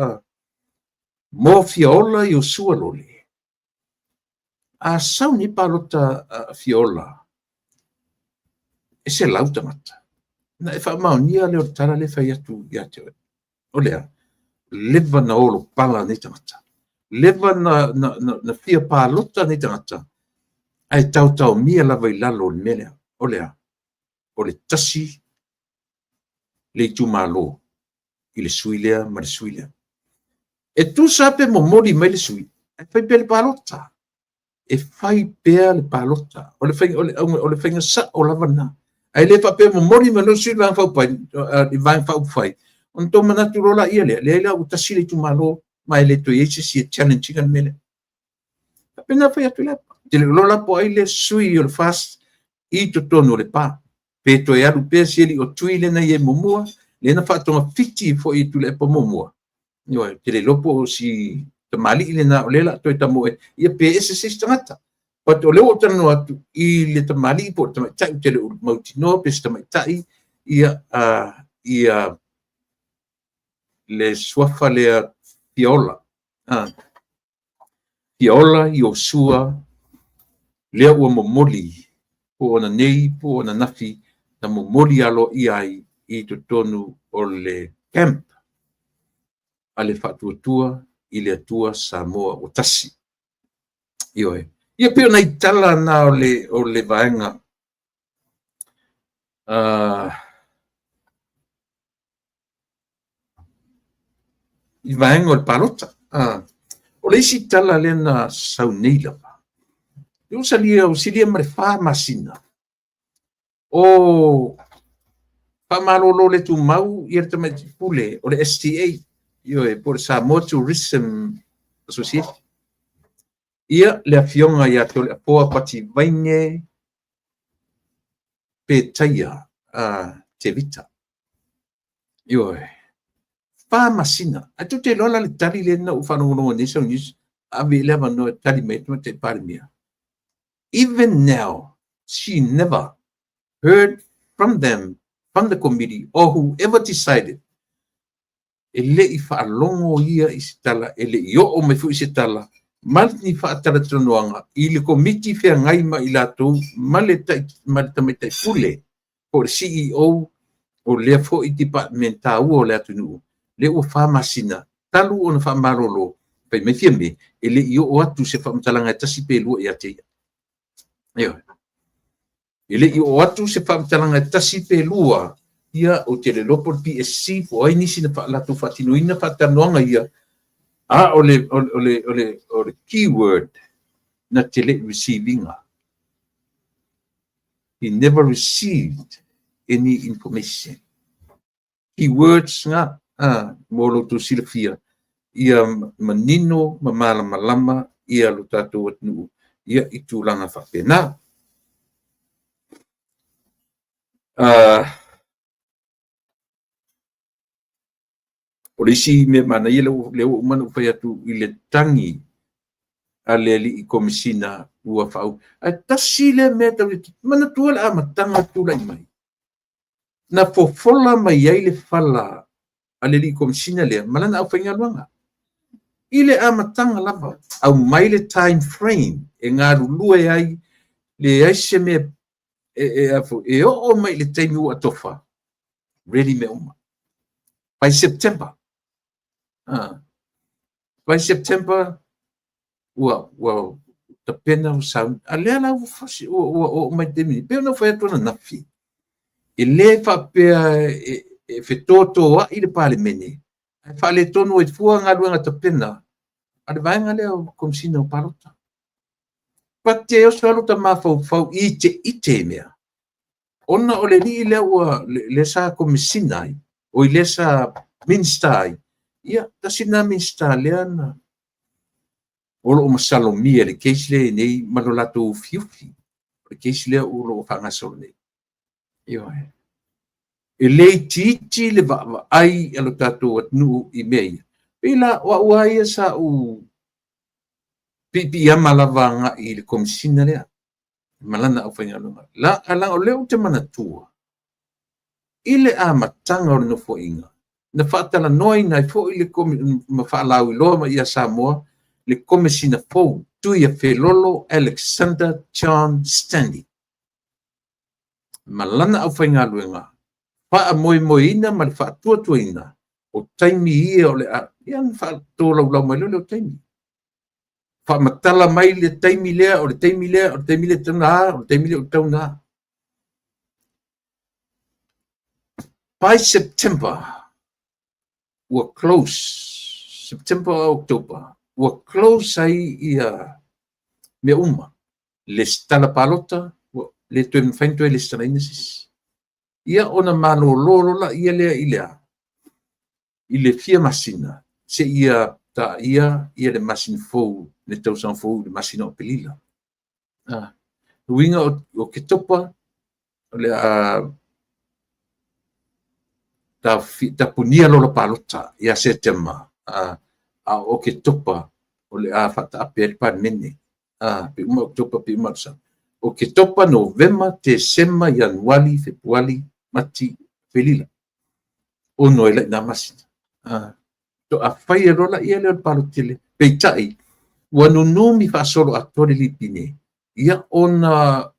Mo Fiaola Iosua Lole. A sau nei palota a Fiaola, e 100 tagata. Na e faamaonia lea o le tala lea fai atu ia te oe. O lea, leva na olopala nei tagata. Leva na fia palota nei tagata, ae taotaomia lava i lalo o le mea lea. O lea, o le 1 le itumalo i le sui lea ma le sui lea. E tusa pe momoli mai le sui, ae fai pea le palota. E fai pea le palota. O le faiga, o le, o le faiga sao lava lena. Ae le faapea momoli mai le sui i le Vaega Faaupufai, ona outou manatu loa laia lea, leai la ua tasi le itumalo, ma e le toe i ai se isi e challenge ina le mea lea. Faapena fai atu le te le iloa la po o ai le sui o le FAST i totonu o Lepa. Pe toe alu pea si alii o Tui lea na i ai muamua, lea na faatogafiti foi i Tuilaepa muamua. Ioe, te le iloa po o si tamalii lena o lea la toe tamoe, ia pe ese se isi tagata. But o lea ua ou talanoa atu i le tamalii po o le tamaitai, ou te le o mautinoa pe se tamaitai, ia, ia le suafa lea Fiaola. Fiaola Iosua lea ua momoli po o ananei po o ananafi na momoli aloaia ai i totonu o le camp a le Faatuatua i le Atua Samoa ua Tasi. Ioe. Ia pei o nai tala na o le vaega i vaega o le palota. O le isi tala lea na sau nei lava, ua salia, ua silia ma le 4 masina o faamalolo le tumau ia le tamaitai pule o le STA, ioe, po o le Samoa Tourism Association. Ia, le afioga ia Toleafoa Pati Vaine Petaia Tevita. Ioe. 4 masina. Ae tou te iloa la le tali lea na ou faalogologo nei sau news, ave i le avanoa e tali mai ai le Tamaitai Palemia. Even now, she never heard from them, from the committee or whoever decided. E le i faalogo ia i se tala, e le i oo mai foi se tala, ma ni faatalatalanoaga i le komiti feagai ma i latou ma le tamaitai pule po o le CEO o lea foi department taua o le atunuu, lea ua 4 masina talu ona faamalolo, fai mai Fiame, e le i oo atu se faamatalaga e tasi pe lua ia te ia. Ioe. E le i oo atu se faamatalaga e tasi pe lua, ia, ou te le iloa po o le PSC po o ai nisi na latou faatinoina faatalanoaga ia, a o le keyword na te le i receive ina. He never received any information. Keywords nga mo lo tou silafia, ia manino ma malamalama ia lo tatou atunuu ia i tulaga faapena. O le isi mea manaia lea ua uma ona ou fai atu i le tagi a le alii Komesina ua faauu. Ae tasi lea mea tau manatua le amataga tulai mai. Na fofola mai ai le fala a le alii Komesina lea ma lana aufaigaluega. I le amataga lava, aumai le time frame e galulue ai, leai se mea e oo mai i le taimi ua atofa, ready mea uma. By September. By September, ua tapena ua sauni. A lea la ua oo mai taimi, pei ona fai atu ananafi, e le faapea e fetotoai le Palemene, ae faaletonu ai fua galuega tapena a le vaega lea o Komesina o Palota. Pate oso alu ta mafaufau i te ite mea. Ona o le alii lea ua lea sa Komesina ai, o i lea sa Minister ai, ia, tasi lena Minister lea na o lo o masalomia le case lea nei ma lo latou ufiufi. O le case lea o lo o faagasolo nei. Ioe. E le itiiti le vaavaai a lo tatou atunuu i mea ia. Pei la, o au lava ia sa ou piipiiama lava agai i le Komesina lea ma lana aufaigaluega. La, ala o lea ou te manatua, i le amataga o le nofoaiga, na faatalanoaina ai foi le ma faalauiloa mai ia Samoa le Komesina fou, Tuiafelolo Alexander John Stanley. Ma lana aufaigaluega, faamoemoeina ma le faatuatuaina o taimi ia o le a, ia na faatolaulau mai lea o taimi. Faamatala mai le taimi lea, o le taimi lea, o le taimi lea tauna, o le taimi lea o tauna. By September, ua close, September or October, ua close ai ia mea uma. Lesitala palota, ua le toe mafai ona toe lesitalaina se isi. Ia ona malolo loa lea lea i le a? I le fia masina seia taia ia le masina fou, le tausaga fou i le masina o Aperila. Uiga o Oketopa, o le a tapunia lola palota ia Setema, a o Oketopa o le a faataape ai le Palemene. Pe uma Oketopa pe uma tausaga. Oketopa, Novema, Tesema, Ianuari, Fepuari, Mati, Aperila. 6 ai la i na masina. Faatoa faia loa laia lea o le palota tele. Peitai, ua nunumi faasoloatoa le Lipine, ia ona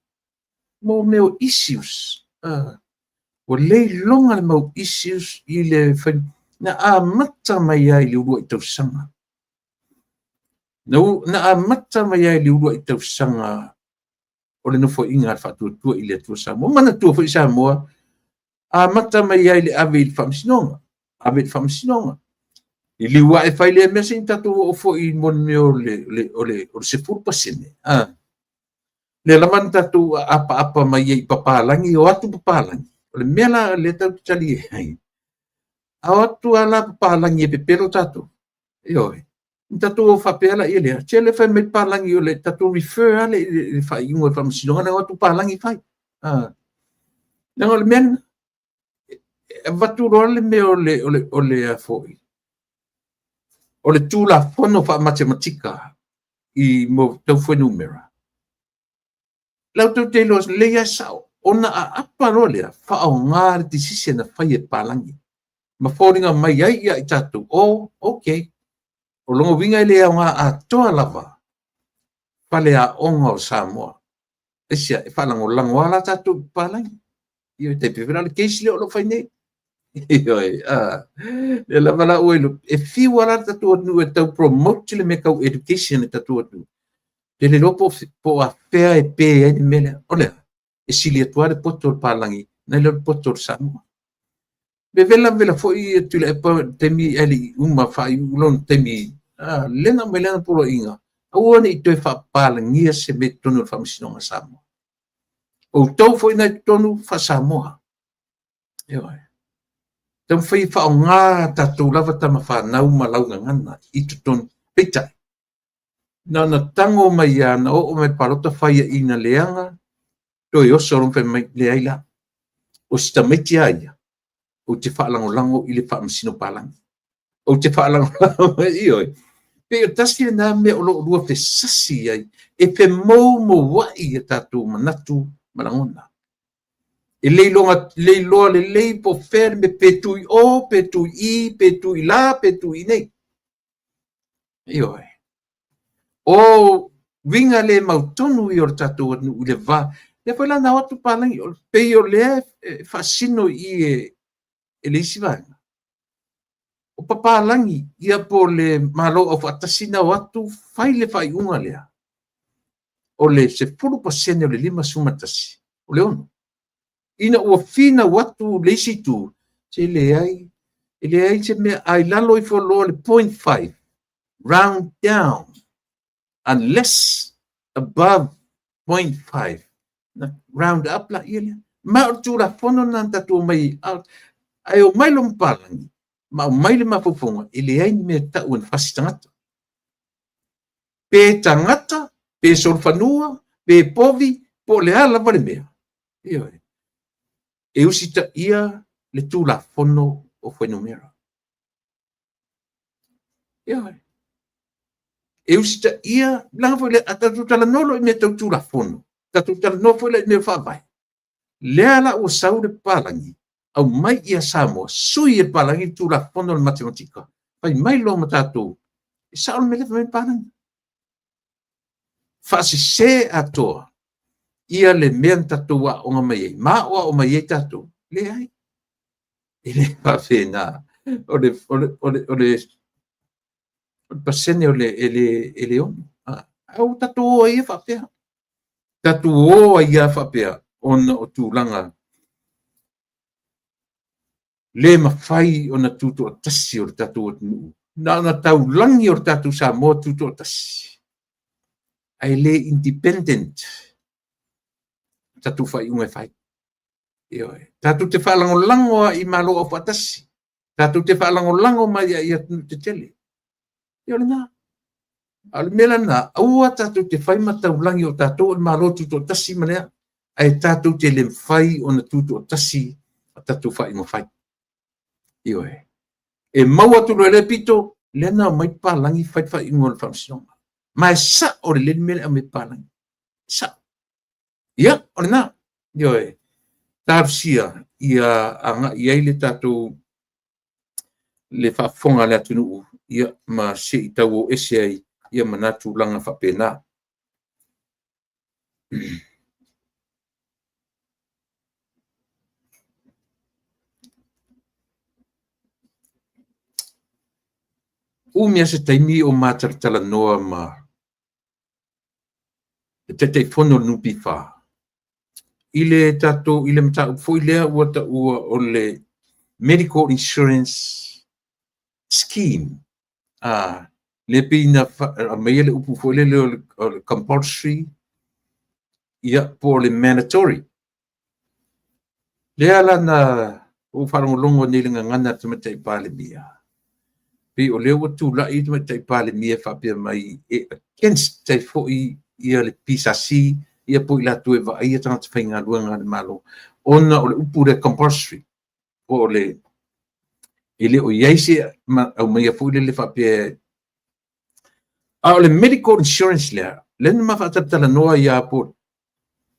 mo mea o issues. Ua le iloga le mau issues i le fai, na amata mai ai i le uluai tausaga. Na amata mai ai i le uluai tausaga o le nofoaiga a le Faatuatua i le Atua Samoa. Manatua foi Samoa, amata mai ai le ave i le faamasinoga, ave i le faamasinoga. Liliu ae fai lea mea se i tatou oo foi mo le mea o le 10%. Lea lava na tatou apaapa mai ai i papalagi, o atu papalagi. O le mea la lea tatou te tali ai. A o atu lava la papalagi e pepelo tatou. Ioe. Na tatou o faapea la ia lea. Tele fai mai papalagi o le tatou refer lava le faaiuga o le faamasinoga na o atu papalagi fai. Leaga o le mea lena, e avatu loa le mea o le foi, o le Tulafono faa-matematika i mo tau fuainumera. Lau tou te iloa lelei lava sao, ona aapa loa lea, faaaoga le decision na fai e papalagi. Ma foliga mai ai ia i tatou, oh, okay. O lona uiga e le aoga atoa lava faleaoga o Samoa. Aisea, e faalagolago lava la tatou i papalagi. Ia, tai pei foi la o le case lea o lo o fai nei. Ioe, lea lava la ua iloa, e fiu lava la le tatou atunuu e tau promote le mea tau education i le tatou atunuu. Pe le iloa po o afea e pe ai le mea lea. O lea, e sili atu lava le poto o le palagi nai lo le poto o le Samoa. Vevela vevela foi Tuilaepa taimi ae le i uma faaiu lona taimi, lea na aumai lana poloaiga, aua ne i toe faapapalagia se mea i totonu o le Faamasinoga a Samoa. Outou foi na i totonu faa-Samoa. Ioe. Taumafai e faaaoga tatou lava tama fanau ma laugagana i totonu. Peitai, na ona tago mai lava, na oo mai i le palota faiaina leaga, toe oso loa ma fai mai, leai la. O si tamaiti lava ia, ou te faalagolago i le faamasino palagi. Ou te faalagolago, ioe. Pei o tasi lena mea o lo o lua fesasi ai, e femoumouai a tatou manatu ma lagona. E le iloga, le iloa lelei po o fea le mea, pe tu i o, pe tu i i, pe tu i la, pe tu i nei. Ioe. O uiga le mautonu ia o le tatou atunuu i le va. Lea foi la na o atu palagi, pei o lea e faasino i i e le isi vaega. O papalagi, ia po o le Malo Aufaatasi na o atu fai le faaiuga lea. O le 10% o le 51, o le 6. Ina ua finau atu le isi itu, se leai, e leai se mea, a i lalo ifo loa le 0.5, round down, unless above 0.5, na round up la ia lea. Ma o le Tulafono lena na tatou omai ai, ae omai loa ma papalagi, ma aumai le mafaufauga, e leai ni mea e tau e fasi tagata. Pe tagata, pe solofanua, pe povi, po o le a lava le mea. Ioe. E usitaia le Tulafono o Fuainumera. Ioe. E usitaia, leaga foi le, a tatou talanoa loa i mea tau Tulafono, tatou talanoa foi la i mea faavae. Lea la ua sau le papalagi, aumai ia Samoa, sui e le papalagi le Tulafono o le Matematika. Fai mai loa ma tatou, e sao le mea lea fai mai le papalagi. Faasese atoa ia le mea na tatou aooga mai ai, ma aoao mai ai tatou. Leai, e le faapena. O le pasene o le e le 6. Ae ua tatou o ai ia faapea. Tatou o ai ia faapea ona o tulaga. Le mafai ona tutoatasi o le tatou atunuu, na ona taulagi o le tatou Samoa tutoatasi, ae le independent tatou faaiuga e fai. Ioe. Tatou te faalagolago lava i Malo Aufaatasi, tatou te faalagolago mai i atunuu tetele. Ia o lena. A o le mea la lena, aua tatou te fai ma taulagi o tatou o le Malo Tutoatasi ma lea, ae tatou te le mafai ona tutoatasi a tatou faaiuga fai. Ioe. E maua atu loa i lea pito, lea na omai papalagi fai le faaiuga o le faamasinoga. Ma e sao lelei le mea lea e aumai e papalagi. Sao. Ia, o lena. Ioe. Talosia ia agai ai le tatou le faafofoga a le atunuu, ia, ma se i tau o ese ai ia ma na tulaga faapena. Umi lava se taimi o ma talatalanoa ma le Taitaifono o le NPF i le tatou i le mataupu foi lea ua taua o le Medical Insurance Scheme. Lea pei na aumaia le upu foi lele o le compulsory, ia, po o le mandatory. Lea la na ou faalogologo nei i le gagana a le Tamaitai Palemia, pei o lea ua tulai le Tamaitai Palemia e faapea mai e against ai foi ia le PSC, ia po o i latou e vaaia tagata faigaluega a le Malo, ona o le upu lea compulsory, po o le e le o i ai se aumaia foi lele faapea. A o le medical insurance lea, lea na ma faatalatalanoa ia po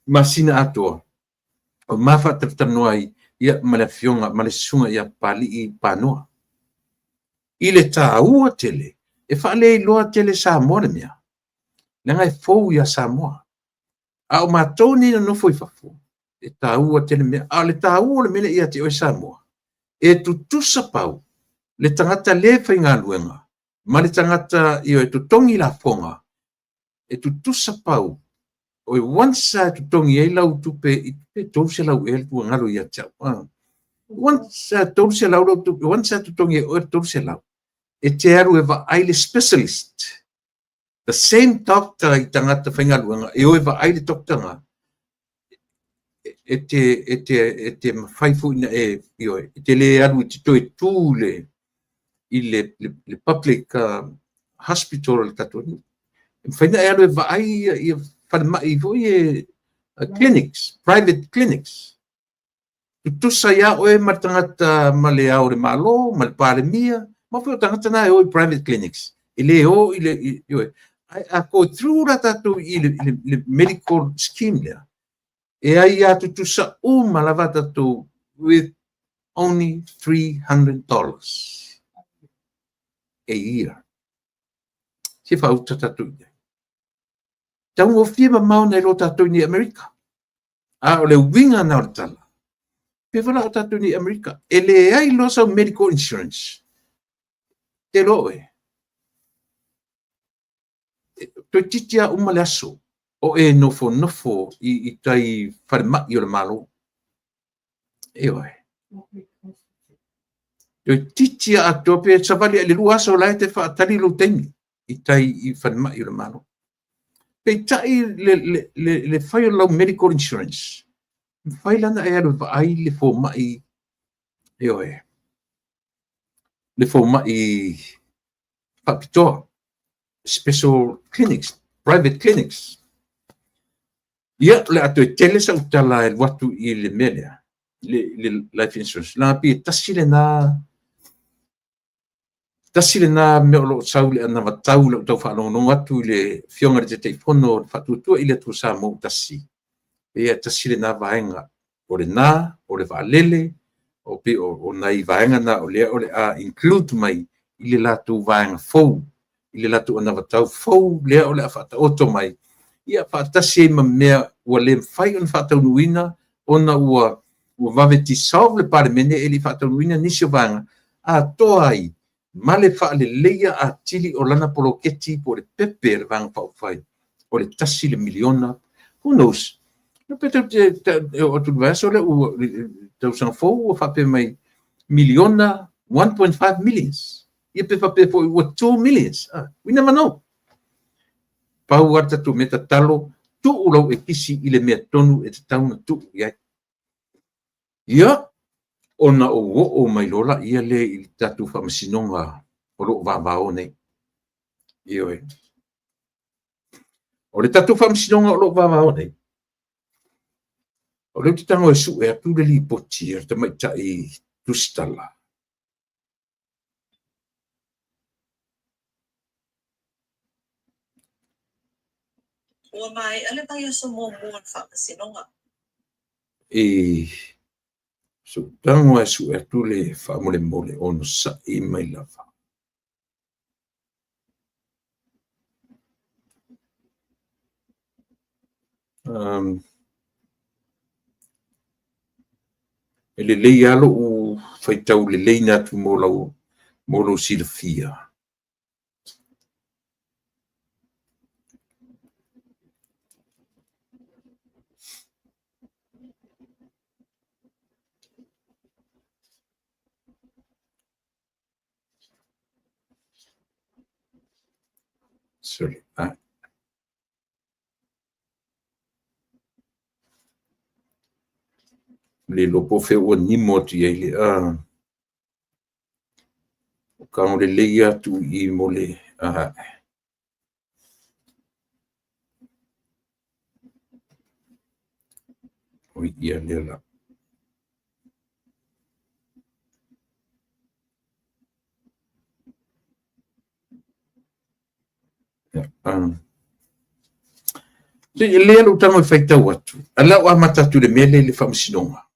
masina atoa, o ma faatalatalanoa ai ia ma le afioga ma le susuga ia Papalii Panoa. I le taua tele, e faaleiloa tele Samoa le mea, leaga e fou ia Samoa. A o matou nei e nonofo i fafo, e taua tele mea. A o le taua o le mea lea ia te oe Samoa, e tutusa pau le tagata le faigaluega ma le tagata e totogi lafoga, e tutusa pau. O once a totogi ai lau tupe i pe 300 ea ua galo ia te au. Once a 300 lau tupe, once a totogi e oe le 300, e te alu e vaai le specialist. The same doctor i tagata faigaluega, e o e vaai le doctor na, e te mafai foi na e, ioe, e te le alu e te toe tu i le public hospital o le tatou atunuu. E mafai na e alu e vaai ia falemai foi e clinics, private clinics. Tutusa ia oe ma le tagata ma le ao o le Malo, ma le Palemia, ma foi o tagata na e o i private clinics. E le o i le, ioe, ai a go through la tatou i le medical scheme lea, e ai a tutusa uma lava tatou with only $300 a year. Se faauta tatou i ai. Taugofie mamao nai lo tatou i Amerika. A o le uiga na o le tala, pe vala o tatou i Amerika, e leai loa sau medical insurance. Te loa oe. Toeitiiti lava uma le aso o e nofonofo i tai falemai o le Malo. Ioe. Toeitiiti lava atoa pe savali i le 2 aso la e te faatali lou taimi i tai i falemai o le Malo. Peitai le fai o lau medical insurance, mafai la ona e alu e vaai le fomai, ioe, le fomai faapitoa, special clinics, private clinics. Ia, o le a toe tele sau tala e alu atu i le mea lea, le life insurance. Leaga pei tasi lena mea o lo o sau le anavatau i lau tau faalogologo atu i le afioga i le Taitaifono o le Faatuatua i le Atua Samoa ua tasi. Ia, tasi lena vaega. O lena, o le vaalele, o pei o nai vaega na o lea o le a include mai i le latou vaega fou, i le latou anavatau fou lea o le a faataoto mai, ia faatasi ai ma mea ua le mafai ona faataunuuina ona ua vave dissolve le Palemene e le i faataunuuina nisi o vaega, atoa ai ma le faaleleia atili o lana poloketi po o le pepe a le Vaega Faaupufai o le $1 miliona. Who knows? No pe tau te o atu le vaiaso lea ua tausaga fou ua faapea mai miliona, 1.5 millions. Ia pe faapea foi ua 2 millions. We never know. Pau lava le tatou mea tatalo, tuu lau ekisi i le mea tonu e tatau ona tuu i ai. Ia, ona ou oo mai loa laia lea i le tatou faamasinoga o lo o vavao nei. Ioe. O le tatou faamasinoga o lo o vavao nei, o lea ou te tago e sue atu le lipoti a le tamaitai tusitala. Ua maea le vaiaso muamua o le faamasinoga. E sootago e sue atu le faamolemole onosai mai lava. E lelei lava lou faitau lelei na atu mo lau, mo lou silafia. Sorry. Ah. Le iloa po o fea ua nimo atu i ai le o tago lelei atu i mo le oi ia lea la. Lea lou tago e faitau atu, a lea ua amata atu i le mea lea i le faamasinoga.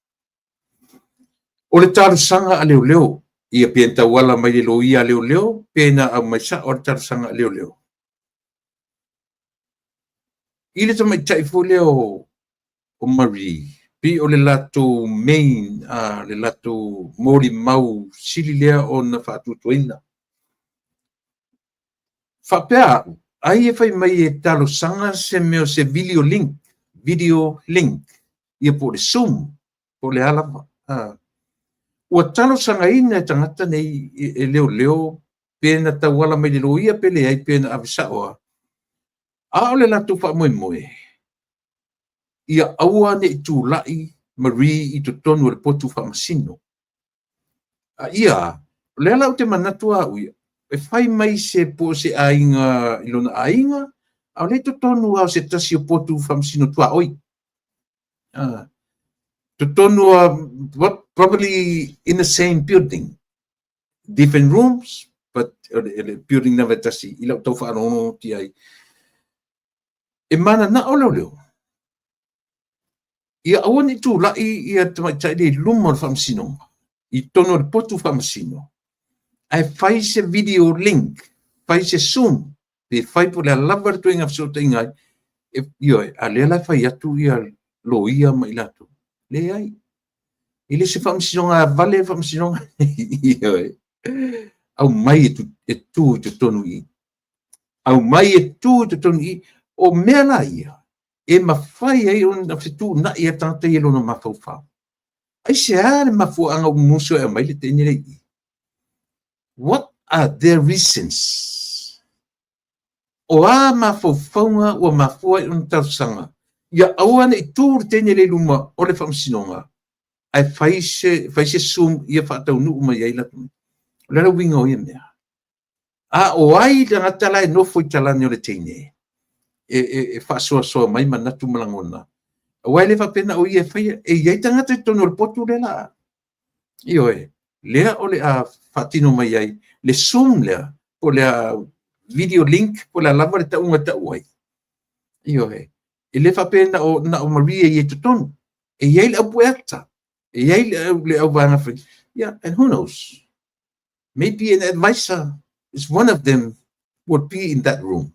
O le talosaga a leoleo, ia pe na tauala mai le loia a leoleo, pe na aumai sao le talosaga a leoleo. I le tamaitai foi lea o Marie, pei o le latou main, le latou molimau sili lea ona faatuatuaina. Faapea au, ai e fai mai e talosaga se mea o se video link, video link, ia po o le Zoom, po o le a lava. Ua talosagaina e tagata nei e leoleo pe na tauala mai le loia pe leai pe na ave sao lava. A o le latou faamoemoe, ia aua ne i tulai Marie i totonu o le potu faamasino. A ia, o lea la ou te manatu au ia, e fai mai se po o se aiga i lona aiga, a o lea i totonu lava o se tasi o potu faamasino tuaoi. Totonu lava, probably in the same building, different rooms, but o le building lava e tasi i lau tau faalogologo atu i ai. E mananao leoleo, ia aua ne i tulai ia tamaitai lea i luma o le faamasinoga, i totonu o le potu faamasino, ae fai se video link, fai se Zoom, pe fai po o le a lava le ituaiga fesootaiga ai, ioe, a lea la e fai atu ia loia ma i latou. Leai, e le o se faamasinoga vale le faamasinoga. Ioe, aumai e tu i totonu i i. Aumai e tu i totonu i i. O mea la ia, e mafai ai ona fetuunai a tagata ia lona mafaufau. Aisea le mafuaaga ua musu ai e aumai le teine lea i i? What are their reasons? O a mafaufauga ua mafua ai ona talosaga ia aua ne i tu le teine lea i luma o le faamasinoga, ae fai se Zoom ia faataunuu mai ai latou. O le a le uiga o ia mea? A o ai tagata la e nofo i talane o le teine e faasoasoa mai manatu ma lagona? Aua e le faapea na o ia e faia, e i ai tagata i totonu o le potu lea la. Ioe, lea o le a faatino mai ai le Zoom lea, po o le a video link, po o le a lava le tauga e tau ai. Ioe, e le faapea na o Marie e i ai i totonu. E i ai le aupueata, e i ai le auvaega fai. Yeah, and who knows? Maybe an advisor is one of them would be in that room.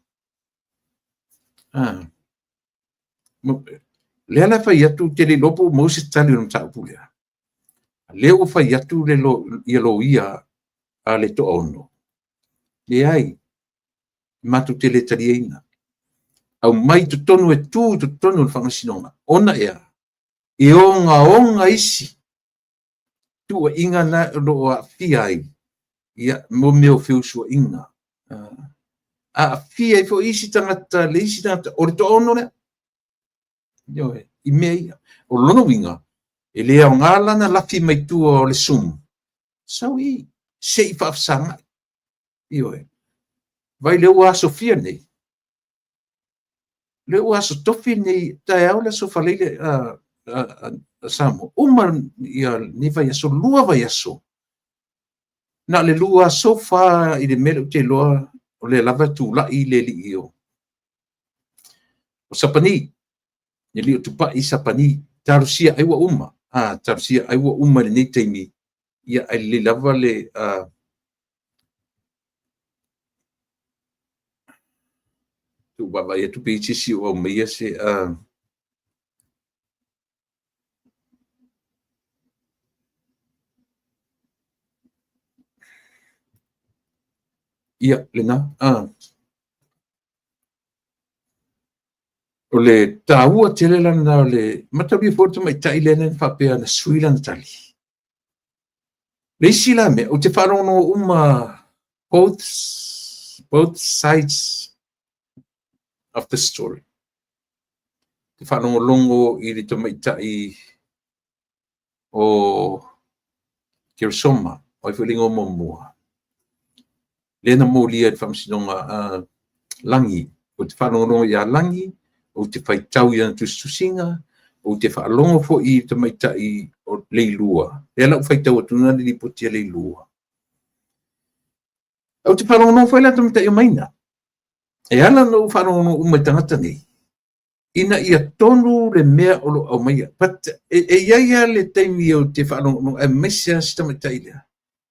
Lea la fai atu, te le iloa po o maua se tali o le mataupu lea. Lea ua fai atu le ia loia a le toaono. Leai, matou te le taliaina. Aumai totonu e tu i totonu o le faamasinoga. Ona ea, e ogaoga isi. Tuuaiga na o lo o aafia ai ia mo mea o feusuaiga. Aafia ai foi isi tagata, le isi tagata o le toaono lea. Ioe, i mea ia. O lona uiga, e le aoga lana lafi mai tua o le sumu, sau i se i faafesagai. Ioe. Vai lea ua asofia nei, lea ua aso tofi nei, taeao le aso Faraile a Samoa, uma ia lenei vaiaso, 2 vaiaso, na o le 2 so far i le mea lea ou te iloa, o lea lava e tulai le alii o Sapani, le alii o Tupai Sapani, talosia ai ua uma, talosia ai ua uma i lenei taimi, ia ai lelei lava le tuu vaavaai atu pe i ai se isi o aumaia se ia lena o le taua tele lana o le mataulia foi o le tamaitai lea na faapea na sui lana tali. Le isi la mea, ou te faalogologo uma both sides of the story. Te faalogologo i le tamaitai o Keresoma, o ai foi le igoa muamua, lea na molia i le faamasinoga Lagi. Ou te faalogologo ia Lagi, ou te faitau i ana tusitusiga, ou te faalogo foi i le tamaitai o Leilua. Lea la ua faitau atu na le lipoti a Leilua. Ou te faalogologo foi la tamaitai o Maina. E ala ona ou faalogologo uma i tagata nei, ina ia tonu le mea o lo o aumaia. But e iai lava le taimi ou te faalogologo, aemaise lava si tamaitai lea,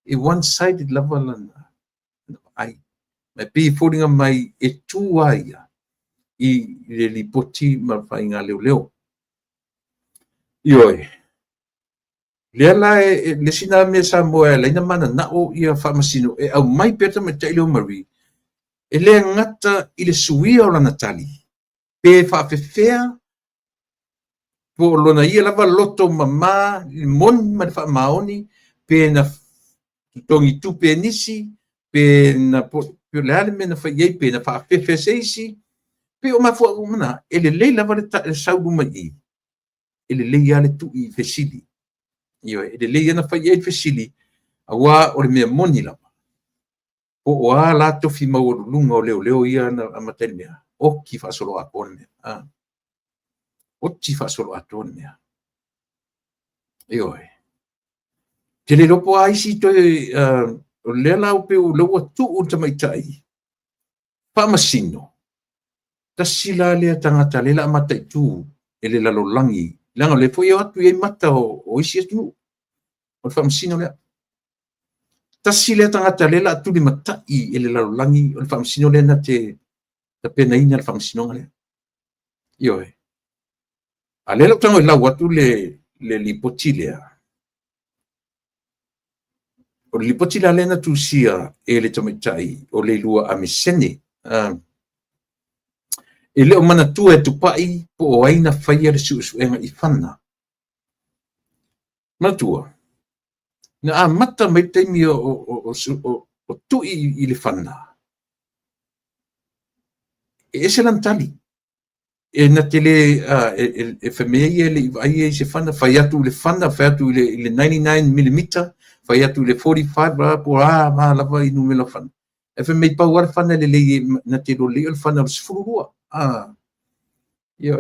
e one-sided lava lana vaai. Ma e pei e foliga mai e tu lava ia i le lipoti ma faiga leoleo. Ioe, lea la e le isi na mea Samoa e ala ai ona mananao ia faamasino e aumai pea tamaitai lea o Marie, e le gata i le suia o lana tali, pe faafefea po o lona ia lava loto mama i le moni ma le faamaoni, pe na totogi tupe e nisi, pe na po le a le mea na fai i ai, pe na faafefe se isi, pe o mafuaaga uma na, e lelei lava le sau luma i i, e lelei lava le tui i fesili. Ioe, e lelei lava na fai i ai le fesili, aua o le mea moni lava, po o a la tofi maualuluga o leoleo ia na amata i le mea, oti faasoloatoa le mea. Oti faasoloatoa le mea. Ioe. Te le iloa po o a isi toe, o lea la pei o lea ua tuu le tamaitai faamasino, tasi la lea tagata lea o le a mataitu e le lalolagi, leaga o lea foi e o atu i ai mata o isi atunuu, o le faamasino lea. Tasi lea tagata lea o le a tulimatai e le lalolagi, o le faamasino lea na te tapenaina le faamasinoga lea. Ioe. A lea la ua tago e lau atu le lipoti lea. O le lipoti la lea na tusia e le tamaitai o Leilua Amesene. E le o manatua e Tupai po o ai na faia le suesuega i fana. Manatua, na amata mai le taimi o Tui i le fana, e ese lana tali. E na te le, e fai mai ai ia e le i vaai ia i se fana, fai atu i le fana, fai atu i le 99mm, fai atu i le 45, bla, po a, ma lava i numera fana. E fai mai pau lava le fana lelei na te iloa lelei o le fana o le 12. Ia,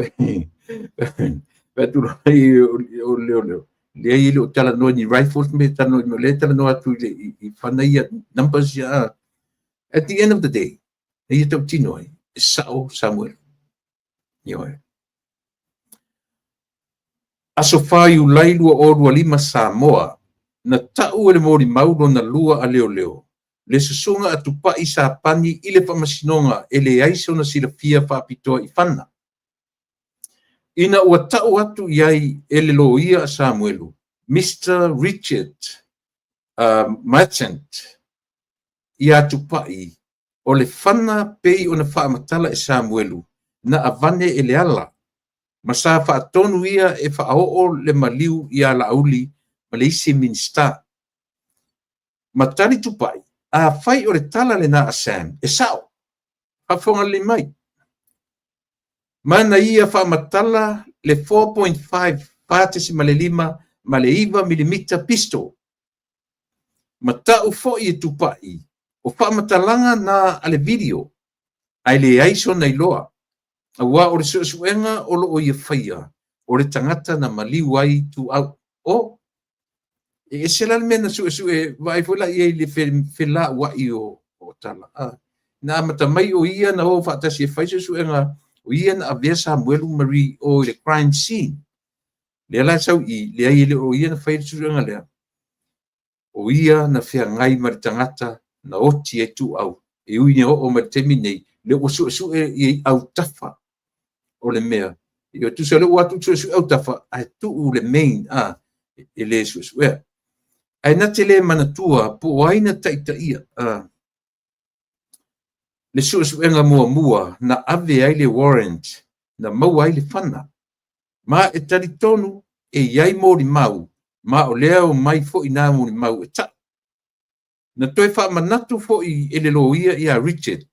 fai atu loa o leoleo, leai e le o talanoa ni rifles me talanoa, o lea e talanoa atu i fana ia, numbers ia. At the end of the day, e ia tautino ai, e sao Samuel. Ioe. Aso 4 Iulai 2025 Samoa, na tau e le molimau lona lua a leoleo, le susuga a Tupai Sapani i le faamasinoga e leai sona silafia faapitoa i fana. Ina ua tau atu i ai e le loia a Samuelu, Mr. Richard Marchant, ia Tupai, o le fana pei ona faamatala e Samuelu, na avane e le ala, ma sa faatonu ia e faaoo le maliu ia Laauli ma le isi Minisita. Ma tali Tupai, afai o le tala lena a Sam, e sao, faafofoga lelei mai. Ma na ia faamatala le 4.5, 4.5 ma le 9 milimita pistol. Ma tau foi e Tupai, o faamatalaga na a le video, ae leai sona iloa, aua o le suesuega o lo o ia faia, o le tagata na maliu ai Ituau. O, e ese la le mea na suesue, vaai foi la i ai i le felauai o tala. Na amata mai o ia na o faatasi e fai suesuega, o ia na avea Samuelu Marie o i le crime scene. Lea la e sau i i, leai e le o ia na faia le suesuega lea. O ia na feagai ma le tagata na oti ai Ituau, e ui ina oo mai i le taimi nei, lea ua suesue i autafa o le mea. Ia tusa o lea ua atu suesue autafa, ae tuu le main, e le suesuea. Ae na te le manatua po o ai na taitaia le suesuega muamua na ave ai le warrant na maua ai le fana. Ma e talitonu e i ai molimau, ma o lea o mai foi nā molimau e tau. Na toe faamanatu foi e le loia ia Richard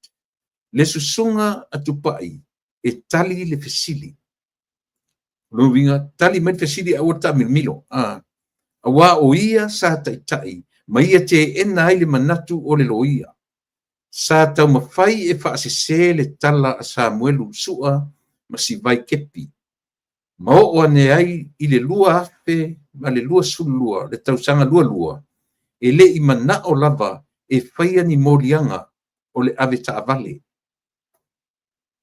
le susuga a Tupai e tali le fesili. O lona uiga, tali mai le fesili ae aua le taamilomilo. Aua o ia sa taitai ma ia teena ai le manatu o le loia. Sa taumafai e faasese le tala a Samuelu Sua ma Sivai Kepi. Ma oo ane ai i le 2022, le tausaga 22, e le i manao lava e faia ni moliaga o le avetaavale.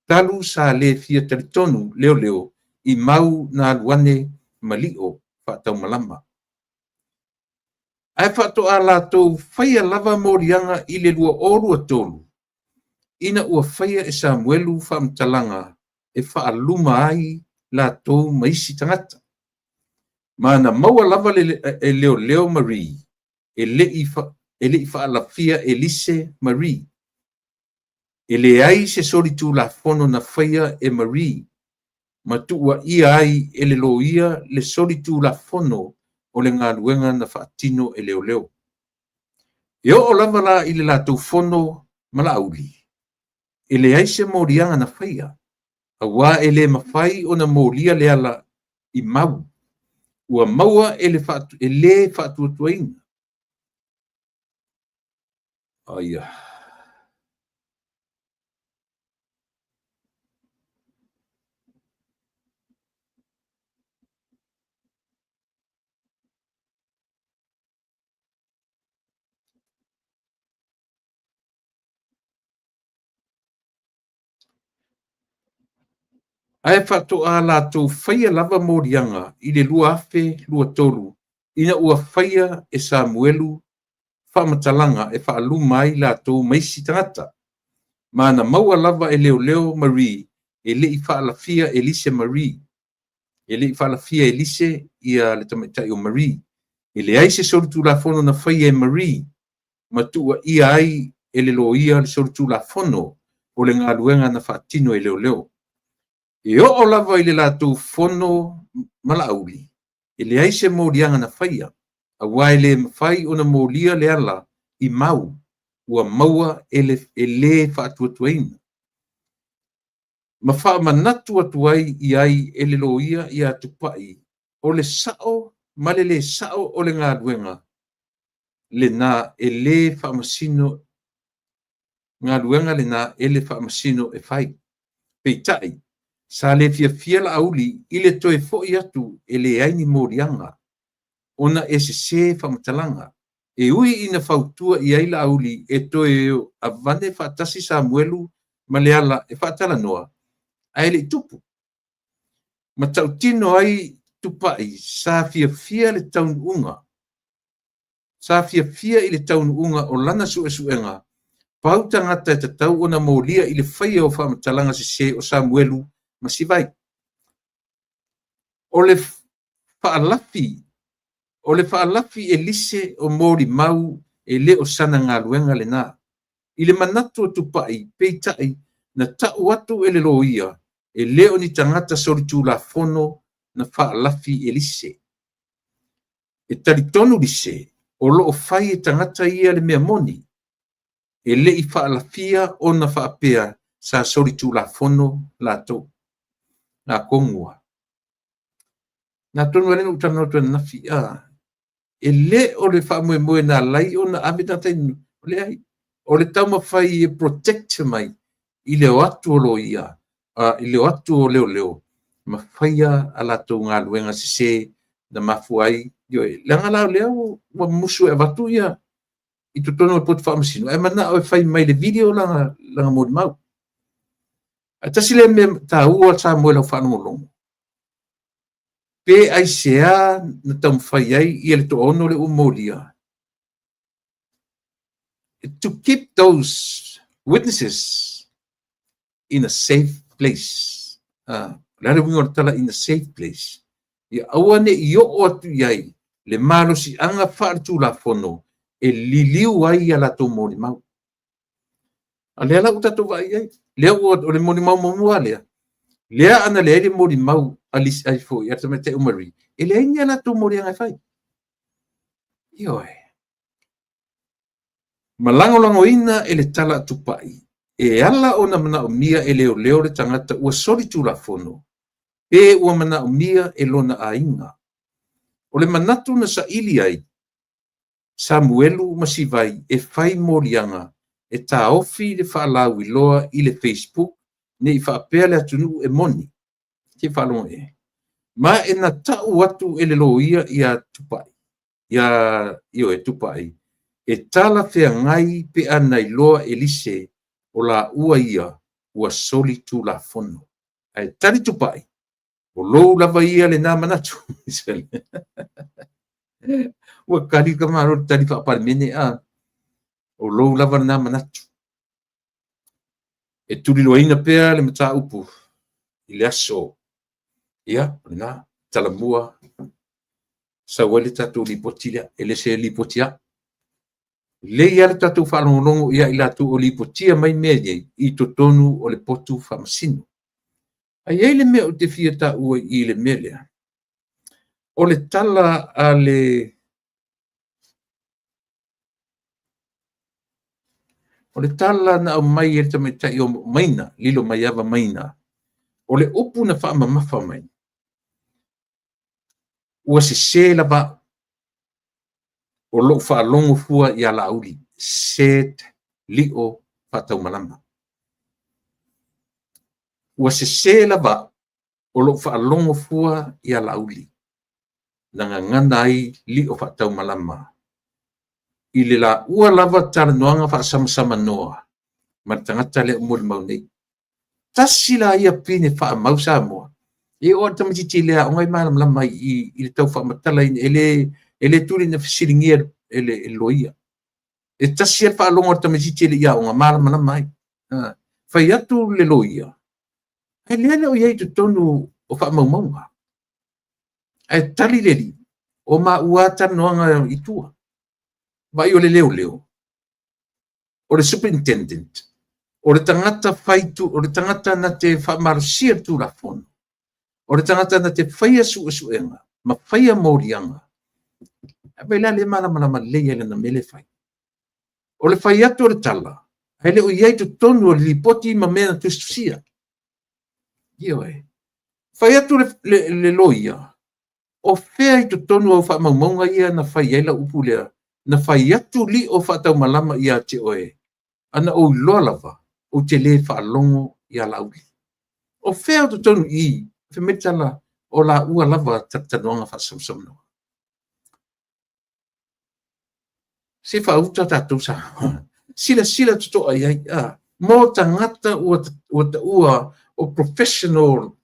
Talu sa le fia talitonu leoleo i mau na alu ane ma lio faataumalama. Ae faatoa latou faia lava moliaga i le 2023, ina ua faia e Samuelu faamatalaga e faaluma ai latou ma isi tagata. Ma na maua lava e leoleo Marie, e le i faalafia Elise Marie. E leai se solitulafono na faia e Marie ma tuuaia ai e le loia le solitulafono o le galuega na faatino e leoleo. E oo lava la i le latou fono ma Laauli, e leai se moliaga na faia, aua e le mafai ona molia Leala i mau ua maua e le faatuatuaina. Aia. Ae faatoa latou faia lava moliaga i le 2023 ina ua faia e Samuelu faamatalaga e faaluma ai latou ma isi tagata. Ma na maua lava e leoleo Marie e le i faalafia Elise Marie. E le i faalafia Elise ia le tamaitai o Marie. E leai se solitulafono na faia e Marie ma tuuaia ai e le loia le solitulafono o le galuega na faatino e leoleo. E oo lava i le latou fono ma Laauli, e leai se moliaga na faia, aua e le mafai ona molia Leala i mau ua maua e le faatuatuaina. Ma faamanatu atu ai i ai e le loia ia Tupai o le sao ma le le sao o le galuega lena e le faamasino galuega lena e le faamasino e fai. Peitai, sa le fiafia Laauli i le toe foi atu e leai ni moliaga, ona e sese faamatalaga. E ui ina fautua i ai Laauli e toe avane faatasi Samuelu ma Leala e faatalanoa, ae le i tupu. Ma tautino ai Tupai sa fiafia le taunuuga. Sa fiafia i le taunuuga o lana suesuega, pau tagata e tatau ona molia i le faia o faamatalaga sese o Samuelu ma Sivai. O le faalafi, o le faalafi Elise o molimau e le o sana galuega lena. I le manatu o Tupai, peitai, na tau atu e le loia, e le o ni tagata solitulafono na faalafi Elise. E talitonu Lise, o lo o fai e tagata ia le mea moni, e le i faalafia ona faapea sa solitulafono latou. Na atonu lava. Na atonu lea na ou talanoa atu ananafi, e le o le faamoemoe na ala ai ona ave tagata i leai, o le taumafai e protect mai i le o atu o loia, i le o atu o leoleo ma faia a latou galuega sese na mafua ai, ioe, leaga la o lea ua musu e avatu ia i totonu o le poto faamasino, ae manao e fai mai le video lana molimau. Ae tasi lea mea taua Samoa i lau faalogologo, pe aisea na taumafai ai ia le toaono lea ua molia, to keep those witnesses in a safe place. O le a le uiga o le tala in a safe place? Ia aua ne i oo atu i ai le malosiaga faaletulafono e liliu ai a latou molimau. A lea la ua tatou vaai i ai, lea ua o le molimau muamua lea, lea ana leai le molimau a ai foi a le tamaitai o Marie, e leai ni a latou moliaga e fai. Ioe. Ma lagolagoina e le tala a Tupai, e ala ona manaomia e leoleo le tagata ua solitulafono, pe ua manaomia e lona aiga. O le manatu na saili ai Samuelu ma Sivai e fai moliaga e taofi le faalauiloa i le Facebook ne i faapea le atunuu e moni. Se i faalogo i ai. Ma e na tau atu e le loia ia Tupai, ia ioe Tupai, e talafeagai pe ana iloa e Lise o laua ia ua solitulafono. Ae tali Tupai, o lou lava ia lena manatu. Ua tali ka malo le tali faa-Palemene, a. O lou lava lena manatu. E tuliloaina pea le mataupu i le aso. Ia, o lena, talamua sau ai le tatou lipoti lea, e le se lipoti au. Lelei lava le tatou faalogologo ia i latou o lipotia mai mea nei i totonu o le potu faamasino. Ae i ai le mea ou te fia taua i le mea lea, o le tala a le o le tala na aumai e le tamaitai o Maina, Lilomaiava Maina, o le upu na faamamafa mai, ua sese lava au, o lou faalogo fua ia Laauli, said Lio Faataumalama. Ua sese lava au, o lou faalogo fua ia Laauli, na gagana ai Lio Faataumalama i le laua lava talanoaga faasamasamanoa ma le tagata lea o molimau nei. Tasi la ia pine faamau Samoa. E oo lava i le tamaitiiti e le aoga e malamalama i le tau faamatalaina, e le tuli ina fesiligia e le loia. E tasi lava le faalogo a le tamaitiiti e le i aoga, malamalama ai. Fai atu le loia, ae lea e le o i ai i totonu o faamaumauga. Ae tali le alii, o maua lava talanoaga i tua. Vaai o le leoleo, o le superintendent, o le tagata fai o le tagata na te faamalosia le Tulafono, o le tagata na te faia suesuega ma faia moliaga. Ae vaai la lea e malamalama lelei ai i lana mea lea e fai. O le fai atu o le tala, ae le o i ai i totonu o le lipoti ma mea na tusitusia. Ioe. Fai atu le loia, o fea i totonu o au faamaumauga ia na fai ai lau upu lea, na fai atu Lio Faataumalama ia te oe, ana ou iloa lava, ou te le faalogo ia Laauli. O fea o totonu i i, fai mai le tala, o laua lava talatalanoaga faasamasamanoa. Se faauta tatou Samoa. Silasila totoa i ai, mo tagata ua taua o professional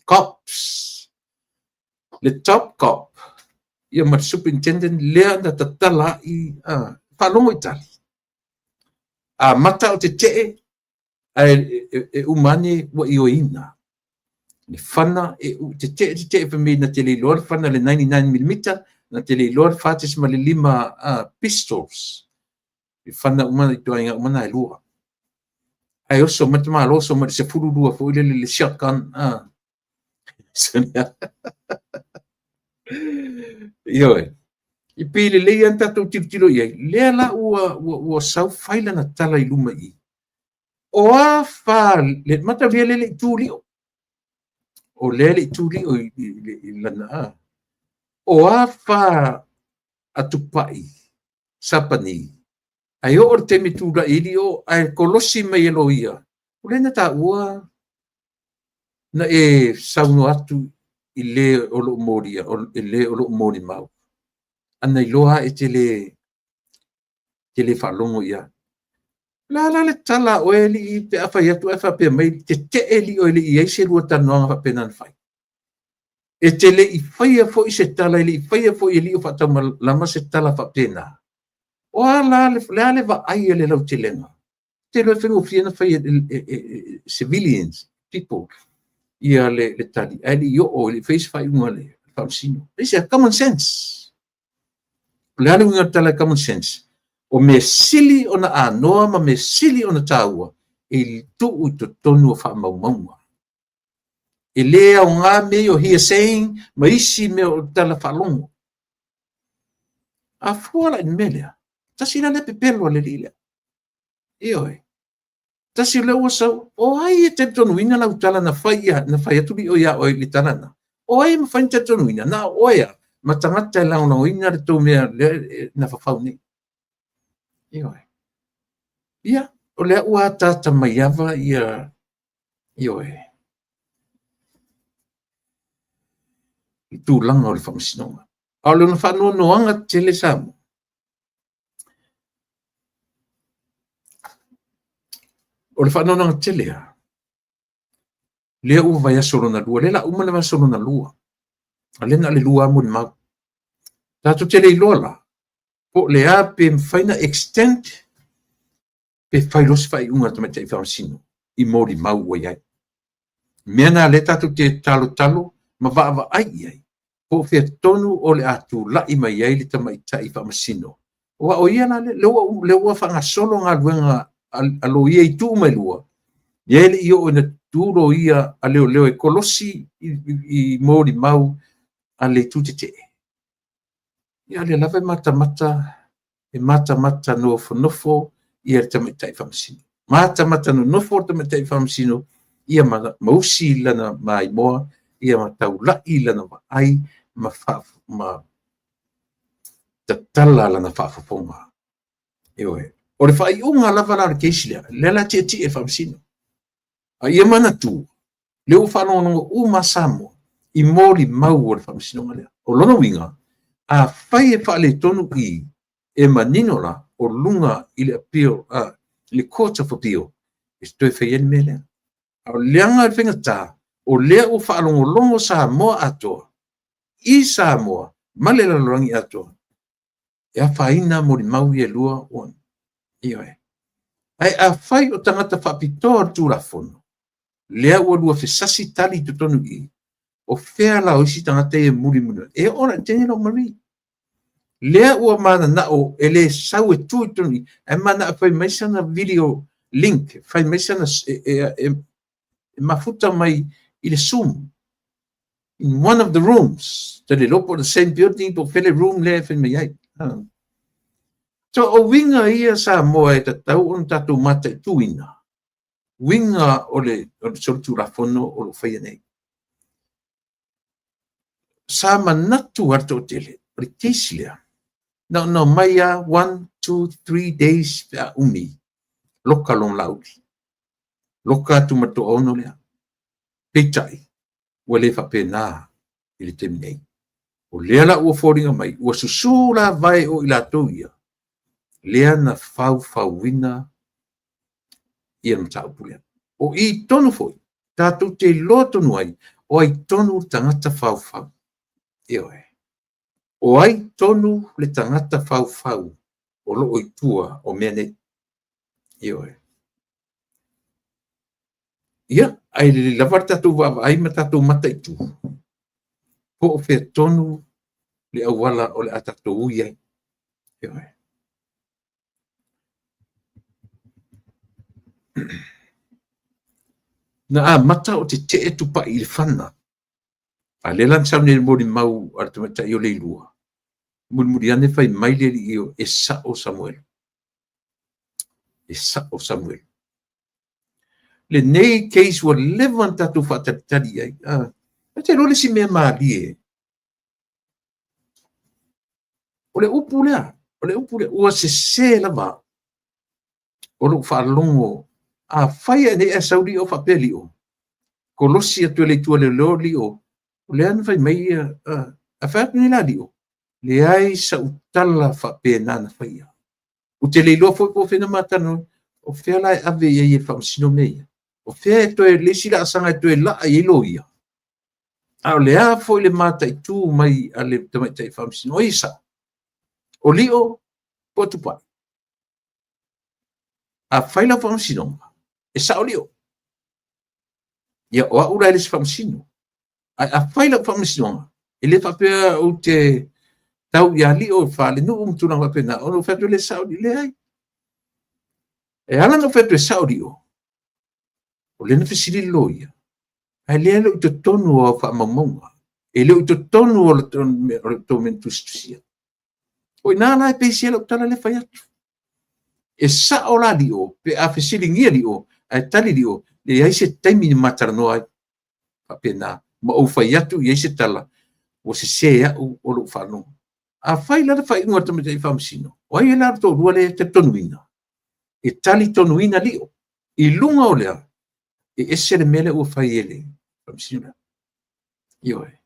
cops, le top cop, ia ma le superintendent lea na tatala ai, faalogo i tali. Amata o tetee, ae e uma ane ua ioeina. Le fana e tetee tetee fai mai na te le iloa le fana le 99mm, na te le iloa le 4.5 pistols. E fana uma i ituaiga uma na e lua. Ae oso mai le tamaloa oso mai le 12 foi lele le shotgun. Ioe. E pei lelei lava ona tatou tilotilo i ai, lea la ua sau fai lana tala i luma i i. O a fa, le mataulia lea e le i tu lio. O lea e le i tu lio i lana a. O a fa a Tupai, Sapani, ae oo i le taimi e tulai ai lio ae kolosi mai e loia, o lea na taua na e saunoa atu i le o loo molia, i le o loo molimau. Ana iloa e te le faalogo i ai. O le a la le tala a oe alii pe a fai atu ae faapea mai, tetee lio e le i i ai se lua talanoaga faapena na fai. E te le i faia foi se tala, e le i faia foi e lio faataumalama se tala faapena. O a la le a le vaai a le lautelega? Te iloa e faigofie ona fai e civilians, people, ia le tali, ae le i oo, e le i faia se faaiuga a le faamasino. It's a common sense. O le a le uiga o le tala common sense? O mea sili ona anoa ma mea sili ona taua e tuu i totonu o faamaumauga. E le aoga mea o hearsay ma isi mea o tala faalogo. A fua la i le mea lea, tasi la lea pepelo a le alii lea. Ioe. Tasi lea ua sau, o ai e talitonuina lau tala na fai ia, na fai atu lio ia oe i le tala na. O ai e mafai ona talitonuina, na o oe a, ma tagata e lagolagoina le tou mea lea na fafau nei. Ioe. Ia, o lea ua ataata mai ava ia, ioe, i tulaga o le faamasinoga. A o lona faanoanoaga tele Samoa, o le faanoanoaga tele lava, lea ua vaiaso lona lua, lea la uma le vaiaso lona lua, a lea na o le lua lava molimau. Tatou te le iloa la, po o le a pe mafai na extend pe fai loa se faaiuga a le tamaitai faamasino i molimau ua i ai. Mea na lea tatou te talotalo ma vaavaai i ai, po o fea tonu o le a tulai mai ai le tamaitai faamasino. Aua o ia la lea ua faagasolo galuega a loia i tu mai lua, ia e le i oo ina tu loia a leoleo e kolosi i molimau a le itu tetee. Ia lea lava e matamata, e matamata nofonofo ia le tamaitai faamasino. Matamata nonofo le tamaitai faamasino ia ma usi lana maimoa, ia ma taulai lana vaai ma tatala lana faafofoga. Ioe. O le faaiuga lava la o le case lea, lea la tietie le faamasino. A ia manatua, lea ua faalogologo uma Samoa i molimau o le faamasinoga lea. O lona uiga, afai e faaletonu i, e manino la o luga i le appeal, i le Court of Appeal, e toe fai ai le mea lea. A o le leaga o le faigata, o lea ua faalogologo Samoa atoa i Samoa ma le lalolagi atoa, e afaina molimau ia e lua ua ioe. Ae afai o tagata faapitoa o le Tulafono, lea ua lua fesasi tali i totonu i i, o fea la o isi tagata ia e mulimuli mai? E oo la i le teine lea o Marie. Lea ua mananao e le sau e tu i totonu i i, ae mananao e fai mai sana video link, fai mai sana e mafuta mai i le Zoom. In one of the rooms. Te le iloa po o the same building po o fea le room lea e fai mai ai. So, o uiga ia Samoa e tatau ona tatou mataituina, uiga o le solitulafono o lo o faia nei. Sa manatu lava le toatele, o le case lea, na ona omai lava 1, 2, 3 days pe a umi, loka lona lauli. Loka atu ma le toaono lea. Peitai, ua le faapena i le taimi nei. O lea la ua foliga mai, ua susu la vae o i latou ia, lea na faufauina ia le mataupu lea. O i tonu foi, tatou te iloa tonu ai, o ai tonu le tagata faufau. Ioe. O ai tonu le tagata faufau o loo i tua o mea nei. Ioe. Ia, ae lelei lava le tatou vaavaai ma tatou mataitu, po o fea tonu le auala o le a tatou ui ai. Ioe. Na amata o tetee Tupai i le fana. A lea la na sau nei le molimau a le tamaitai o Leilua, mulimuli ane fai mai le alii e sa'o Samuelu. E sa'o Samuelu. Lenei case ua leva ona tatou faatalitali i ai. E te iloa le isi mea malie, o le upu lea, o le upu lea, ua sese lava au o lou faalogo. Afai ae nei ae sau Lio faapea Lio, kolosi atu e le itu a leoleo Lio, o lea na fai mai ia, a fai atu nei la Lio, leai sau tala faapena na faia. Ou te le iloa foi po o fea na ma talanoa, o fea la e ave i ai e le faamasino mea ia? O fea e toe le isi laasaga e toe laa i ai loia? A o le a foi le mataitu mai a le tamaitai faamasino? O ai e sao? O Lio po o Tupai? A fai lau faamasinoga, e sao Lio. Ia, o au la e le se faamasino. Ae a fai lau faamasinoga, e le faapea ou te tau ia Lio faalenuu ma tulaga faapena, ona ou fai atu lea e sao Lio. Leai. E ala ona ou fai atu e sao Lio, o lea na fesili le loia, ae lea e le o i totonu o au faamaumauga. E le o i totonu o le tou mea na tusitusia. O i ina la e pesi ai lau tala lea e fai atu. E sao la Lio, pe a fesiligia Lio, ae tali Lio, leai se taimi na ma talanoa ai. Faapena, ma ou fai atu i ai se tala, ua sese au o lou faalogo. A fai la le faaiuga a le tamaitai faamasino, o ai la le toalua lea e talitonuina? E talitonuina Lio. I luga o lea, e ese le mea lea ua fai e le faamasino lea. Ioe.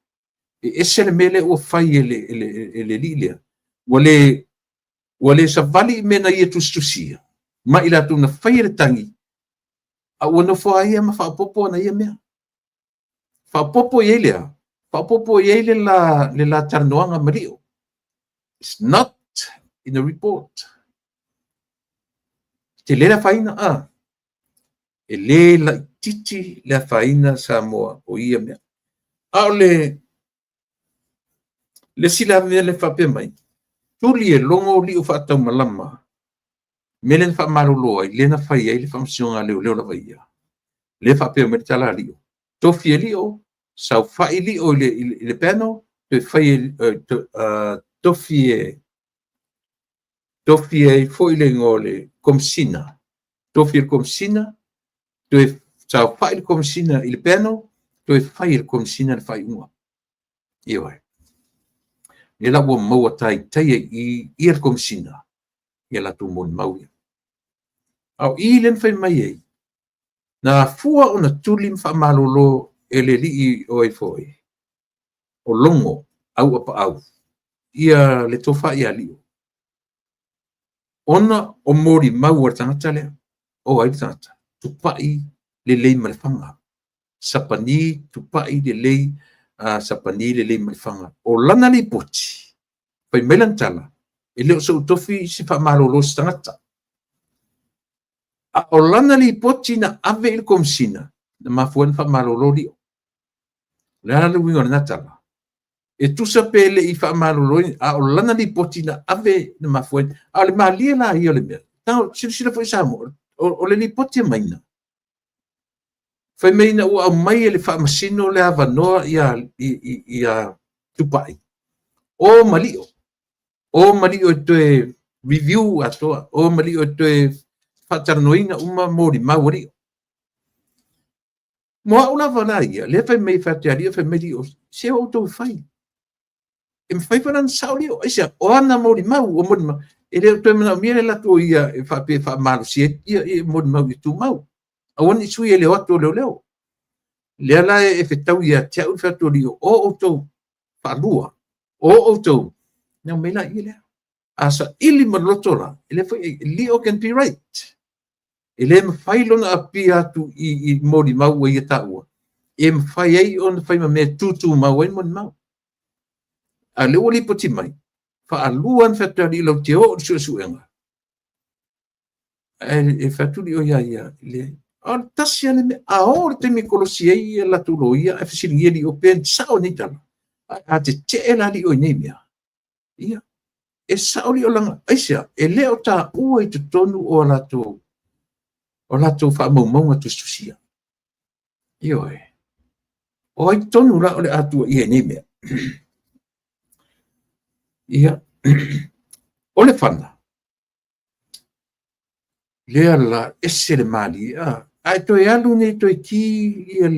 E ese le mea lea ua fai e le alii lea. Ua le savali i mea na ia tusitusia, ma i latou na faia le tagi, a ua nofo lava ia ma faaopoopo ana ia mea. Faaopoopo i ai lea, faaopoopo i ai le la talanoaga ma Lio. It's not in the report. Tele le afaina, a? E le laitiiti le afaina Samoa o ia mea. A o le isi la mea le faapea mai, tuli e logo Lio faataumalama, mea lea na faamalolo ai, lea na fai ai le faamasinoga a leoleo lava ia. Lea faapea mai le tala a Lio. Tofi e Lio, saofai Lio i le panel, toe fai tofi e tofi ai foi le igoa o le komisina. Tofi e le komisina, toe saofai le komisina i le panel, toe fai e le komisina le faaiuga. Ioe. Lea la ua maua taitaia i i le komisina ia latou molimau ia. A o i lea na fai mai ai, na afua ona tuli ma faamalolo e le alii o ai foi, o Logo Auapaau, ia le tofa ia Lio, ona o molimau a le tagata lea. O ai le tagata? Tupai lelei ma le faga. Sapani Tupai lelei, Sapani lelei ma le faga. O lana lipoti, fai mai lana tala, e le o sou tofi se faamalolo se tagata. A o lana lipoti na ave i le komisina, na mafua ai ona faamalolo Lio. O le a le uiga o lena tala? E tusa pe le i faamalolo, a o lana lipoti na ave na mafua ai. A o le malie la ia o le mea, silasila foi Samoa, o le lipoti e maina, fai mai ina ua aumai e le faamasino le avanoa ia Tupai, o ma Lio. O ma Lio e toe review atoa, o ma Lio e toe faatalanoaina uma molimau a Lio. Mo au lava la ia, lea fai mai fai atu ia Lio, fai mai Lio, se o outou fai. E mafai foi la ona sao Lio. Aisea, o ana molimau, o molimau, e le o toe manaomia le latou ia e faapea faamalosia ia molimau i tumau. Aua ne i sui e le o atu o leoleo. Lea la e fetau ia te au le fai atu o Lio, o outou faalua, o outou, na omai la ia lea. A saili ma loto la, e le foi, Lio can be right. E le mafai lona apia atu i molimau ua ia taua, e mafai ai ona fai ma mea tutumau ai molimau. A lea ua lipoti mai, faalua na fai atu ia Lio lau te oo i le suesuega, e fai atu Lio ia ia, leai. A o le tasi lava le mea, a oo i le taimi e kolosi ai ia latou loia ae fesiligia Lio pe sao nei tala, a tetee la Lio i nei mea, ia, e sao Lio laga, aisea, e le o taua i totonu o latou faamaumauga tusitusia. Ioe. O ai tonu la o le a tuuaia i nei mea? Ia, o le fana, lea la ese le malie, a e toe alu nei toe ki ia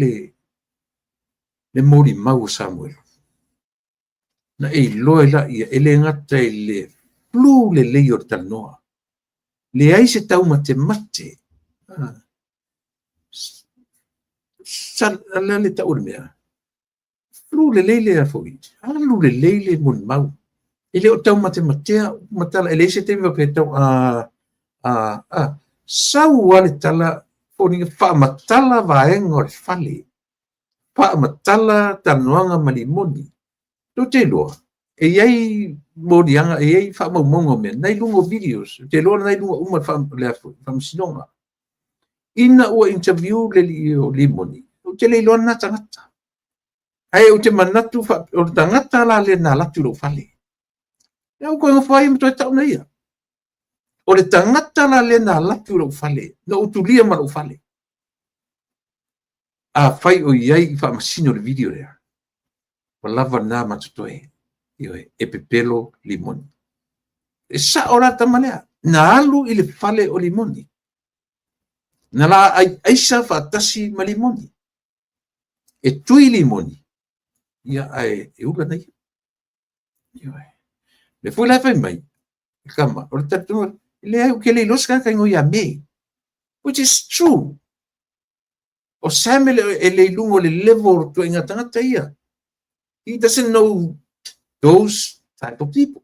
le molimau o Samuelu. Na e iloa ai laia, e le gata i le flu lelei o le talanoa, leai se taumatemate. O le a le tau o le mea? Flu lelei le foi, alu lelei le molimau. E le o taumatematea upu ma tala, e leai se taimi faapea e tau a a a. Sau lava le tala, foliga faamatala vaega o le fale, faamatala talanoaga ma Limoni. Tou te iloa, e i ai moliaga, e i ai faamaumauga o mea na i luga o videos. Ou te iloa na i luga uma o le faamasinoga. Ina ua interview le alii o Limoni, ou te le iloa lena tagata. Ae ou te manatu o le tagata la lea na alu atu i lou fale. Ia ua toe nofo ai ma toe tau na ia. O le tagata la lea na alu atu i lou fale, na ou tulia ma lou fale. Afai o i ai i faamasino le video lea, ua lava lena ma totoe. Ioe, e pepelo Limoni. E sao la tama lea, na alu i le fale o Limoni. Na la ai aisa faatasi ma Limoni. E tui Limoni, ia ae e ula nei. Ioe. Le foi la fai mai, tama, o le talitonuga, leai, ou te le iloa se tagata e igoa ia Me. Which is true. O Sam e le i luga o le level o ituaiga tagata ia. He doesn't know those type of people.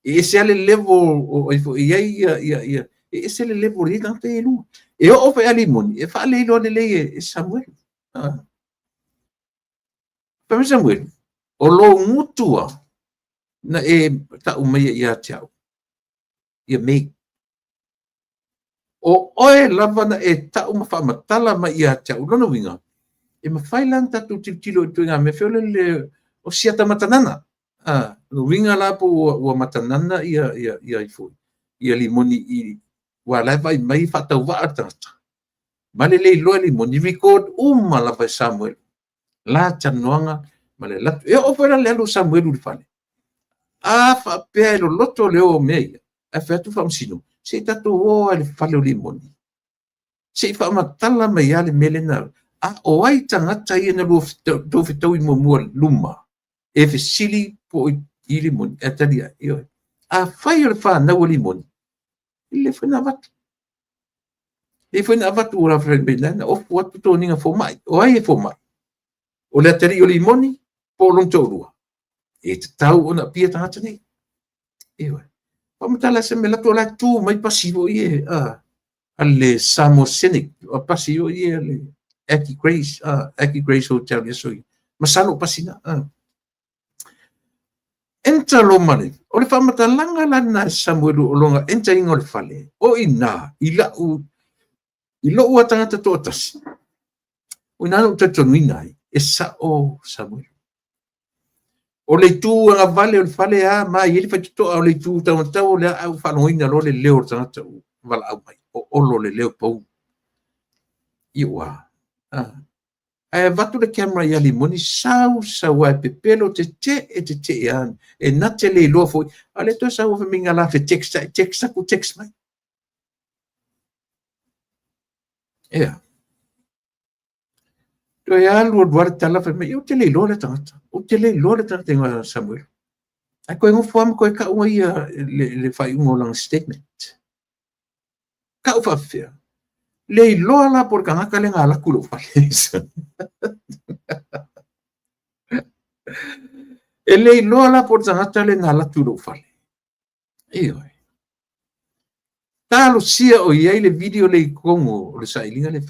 E ese lava le level o ai foi i ai ia, ia, ia, e ese le level o ia tagata ia i luga. E oo foi a Limoni, e faaleiloa lelei e Samuel. Fai mai Samuel, o lou gutu a na e tau mai ia te au, ia Mei. O oe lava na e tau ma faamatala mai ia te au. Lona uiga, e mafai la ona tatou tilotilo i ituaiga mea foi lele o siata matanana. Lona uiga la po ua matanana ia ia ia ifo ia Limoni i ua la e vaai mai faatauvaa le tagata. Ma le le iloa Limoni, record uma lava e Samuel. La talanoaga ma le alu atu. E oo foi la le alu o Samuelu i le fale. A faapea e loloto le o o mea ia, ae fai atu faamasino, se i tatou o lava i le fale o Limoni. Se i faamatala mai lava le mea lea na... A o ai tagata ia na lua tou fetaui muamua luma, e fesili po i Limoni, e tali ai, ioe. Afai o le fanau a Limoni, e lelei foi na avatu. E lelei foi na avatu ua fai mai na ofu atu toniga fomai. O ai e fomai? O le atalii o Limoni po o lona toalua? E tatau ona apia tagata nei. Ioe. Faamatala se mea latou la tu mai pasi foi e a le Samoa Scenic, o pasi foi e le Aki Grace, Aki Grace Hotel ia soi. Masalo pasi na. Enter lo male. O le faamatalaga la lena e Samuelu o lona enter inga o le fale. O i nā, i lau, i lou a tagata toatasi. O i nā na ou talitonuina ai, e sao Samuelu. O le itu agavale o le fale a ma e i ai le faitotoa, o le itu taumatau o le a, ae ua faalogoina loa le leo o le tagata ua valaau mai. O Olo le leo pau. Ia ua. Ae avatu le camera ia Limoni, sau sau ai pepelo tetee tetee a. E na te le iloa foi. A le toe sau fai mai nga la fe text text aku text mai. Ea. Toe alu alu lava le tala fai mai, ou te le iloa le tagata. Ou te le iloa le tagata igoa Samuel. Ae koe nofo lava ma koe tau ai ia le faaiuga o lana statement. Tau faapefea. Le iloa la po o le tagata lea na alu atu i lou fale. E le iloa la po o le tagata lea na alu atu i lou fale. Ioe. Talosia o i ai le video lea i totonu o le sailiga lea.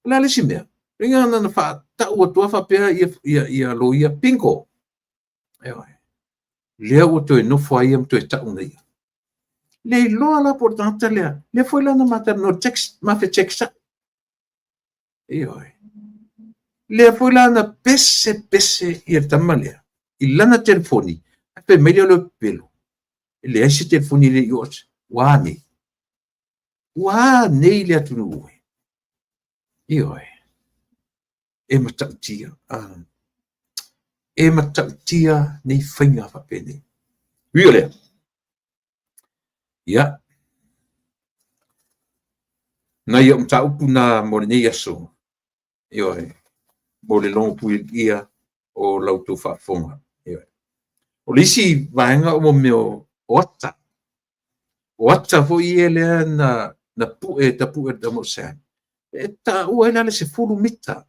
O le a le isi mea? Inga na faatau atu lava faapea ia loia bingo. Ioe. Lea ua toe nofo ai ia ma toe tau nei. Le iloa la po o le tagata lea. Lea foi la na ma talanoa text, ma fe text ai. Ioe. Lea foi la na pese pese ia le tama lea i lana telefoni. Ae fai mai lea o le pepelo. E leai se telefoni le i oo atu. Ua a nei? Ua a nei le atunuu e? Ioe. E matautia, e matautia nei faiga faapenei. Ui o lea, ia, nai au mataupu na mo lenei aso, ioe, mo le logo puiuia o la outou faafofoga. Ioe. O le isi vaega o mea o ata, o ata foi ia lea na pue tapue le tama o Sam, e taua ai la le 10 mita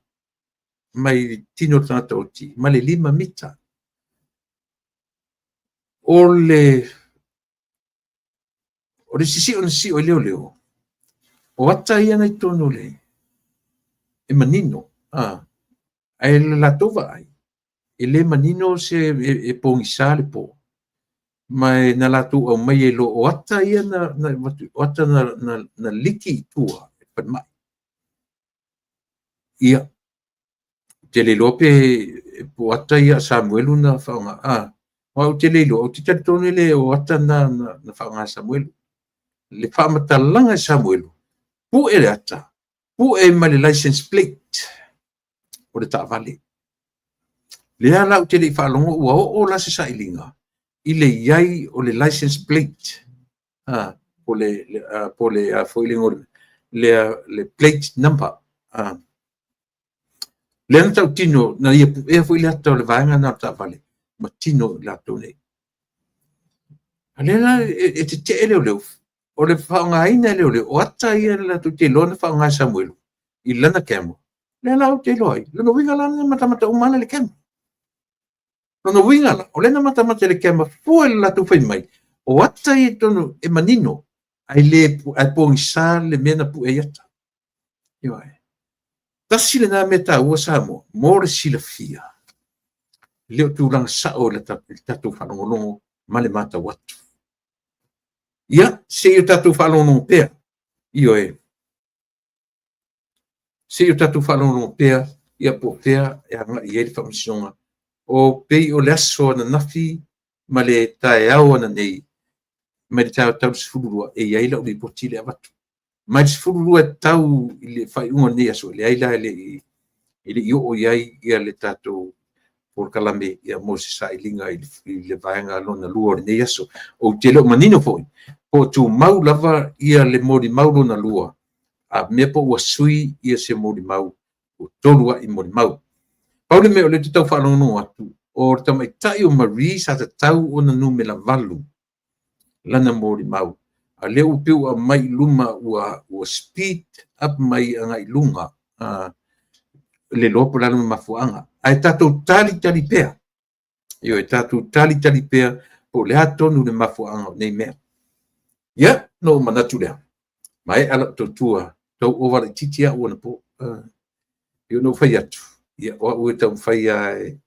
mai le tino o le tagata oti ma le 5 mita. O le sisio na sisio ai leoleo, o ata ia na i totonu o le e manino, ae le latou vaai, e le manino se e pogisa le po, ma e na latou aumai e lo o ata ia na o ata na liki i tua e falemai. Ia, ou te le iloa pe po o ata ia a Samuelu na faaaoga. Ou te le iloa, ou te talitonu le o ata na faaaoga e Samuelu. Le faamatalaga e Samuelu, pue le ata, pue ma le license plate o le taavale. Lea la ou te le i faalogo ua oo la se sailiga i le iai o le license plate, po le foi le le plate number. Lea na tautino na ia puea foi le ata o le vaega na o le taavale ma tino i latou nei. A lea la e tetee leoleo, o le faaaogaina e leoleo, o ata ia na latou te iloa na faaaoga e Samuelu i lana camera. Lea la ou te iloa ai, lona uiga la na matamata uma ala i le camera. Lona uiga la, o lea na matamata i le camera fua i le latou fai mai, o ata ia i totonu e manino, ae le ae pogisa le mea na pue ai ata. Ioe. Tasi lena mea taua Samoa, mo le silafia, e le o tulaga sao i le tatou faalogologo ma le matau atu. Ia, se i o tatou faalogologo pea. Ioe. Se i o tatou faalogologo pea, ia po o fea e agai i ai le faamasinoga. O pei o le aso ananafi ma le taeao ananei, mai le taeao tau le 12, e i ai lau lipoti lea e avatu. Mai le 12 e tau i le faaiuga o lenei aso, leai la e le i oo i ai ia le tatou polokalame ia mo se sailiga i le vaega lona lua o lenei aso. Ou te le o manino foi, po o tumau lava ia le molimau lona lua, a mea po ua sui ia se molimau, ua tolu ai molimau. Pau le mea o lea ou te tau faalogologo atu, o le tamaitai o Marie sa tatau ona numera 8 lana molimau. A lea ua pei ua aumai i luma ua speed up mai agai i luga, le iloa po o le a lona mafuaaga. Ae tatou talitali pea. Ioe, tatou talitali pea po o le a tonu le mafuaaga o nei mea. Ia, na ou manatu lea, maea lau tautua, tau ova laitiiti au anapo. Ia ona ou fai atu, ia o au e taumafai lava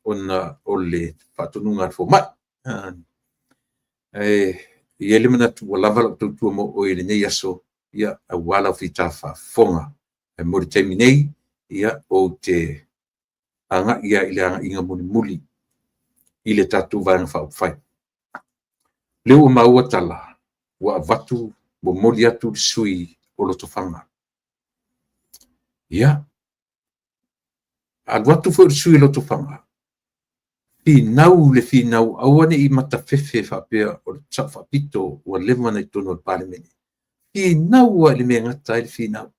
ona o le faatonuga a le fomai. Ae i ai le manatu ua lava lau tautua mo oe i lenei aso, ia aua lau fita faafofoga. Ae mo le taimi nei, ia ou te agai ia i le agaiga mulimuli i le tatou Vaega Faaupufai. Lea ua maua tala, ua avatu, momoli atu le sui o Lotofaga. Ia, alu atu foi le sui o Lotofaga, finau le finau, aua ne i matafefe faapea o le sao faapito ua leva na i totonu o le Palemene. Finau lava i le mea e gata ai le finau.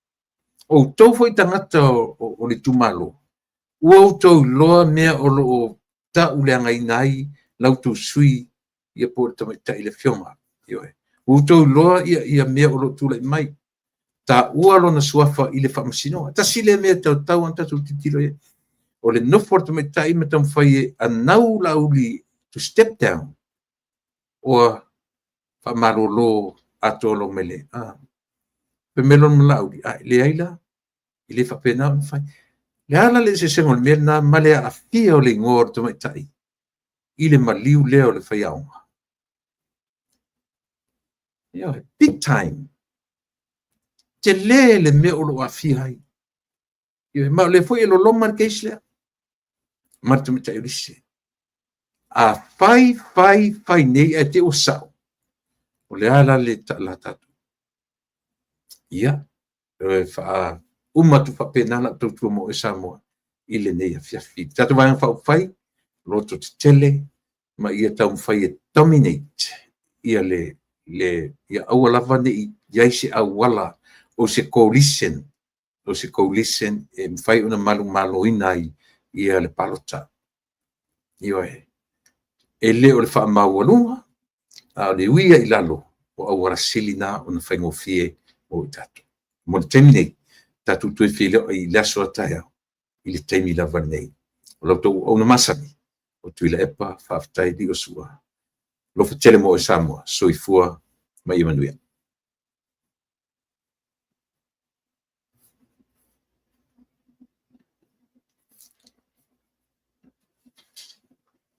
O outou foi tagata o le itumalo, ua outou iloa mea o lo o tauleagaina ai la outou sui ia po o le tamaitai le afioga. Ioe. Ua outou iloa ia mea o lo o tulai mai. Taua lona suafa i le faamasinoga. Tasi lea mea e tatau ona tatou tilotilo i ai. O le nofo a le tamaitai ma taumafai e anau Laauli to step down, ua faamalolo atoa lau mele. Fai mai lona Laauli, leai la, e le faapena ona fai. Le a la le eseesega o le mea lena ma le aafia o le igoa o le tamaitai i le maliu lea o le faiaoga. Ioe, big time. Tele le mea o lo o aafia ai. Ioe, ma o lea foi e loloma le case lea ma le tamaitai o Lise. A fai, fai, fai nei ae te i ua sao, o le a la le la tatou. Ia, Uma atu faapena lau tautua mo oe Samoa i lenei afiafi. Le tatou Vaega Faaupufai, loto tetele ma ia taumafai e dominate ia le, le ia aua lava ne i i ai se auala o se coalition, o se coalition e mafai ona manumaloina ai ia le palota. Ioe. E le o le faamaualuga, a o le ui i lalo o auala sili na ona faigofie mo i tatou. Mo le taimi nei, tatou toe feiloai i le aso a taeao i le taimi lava lenei. O la outou auauna masani, o Tuilaepa Faafetai Liosua. Alofa tele mo oe Samoa. Soifua ma ia manuia.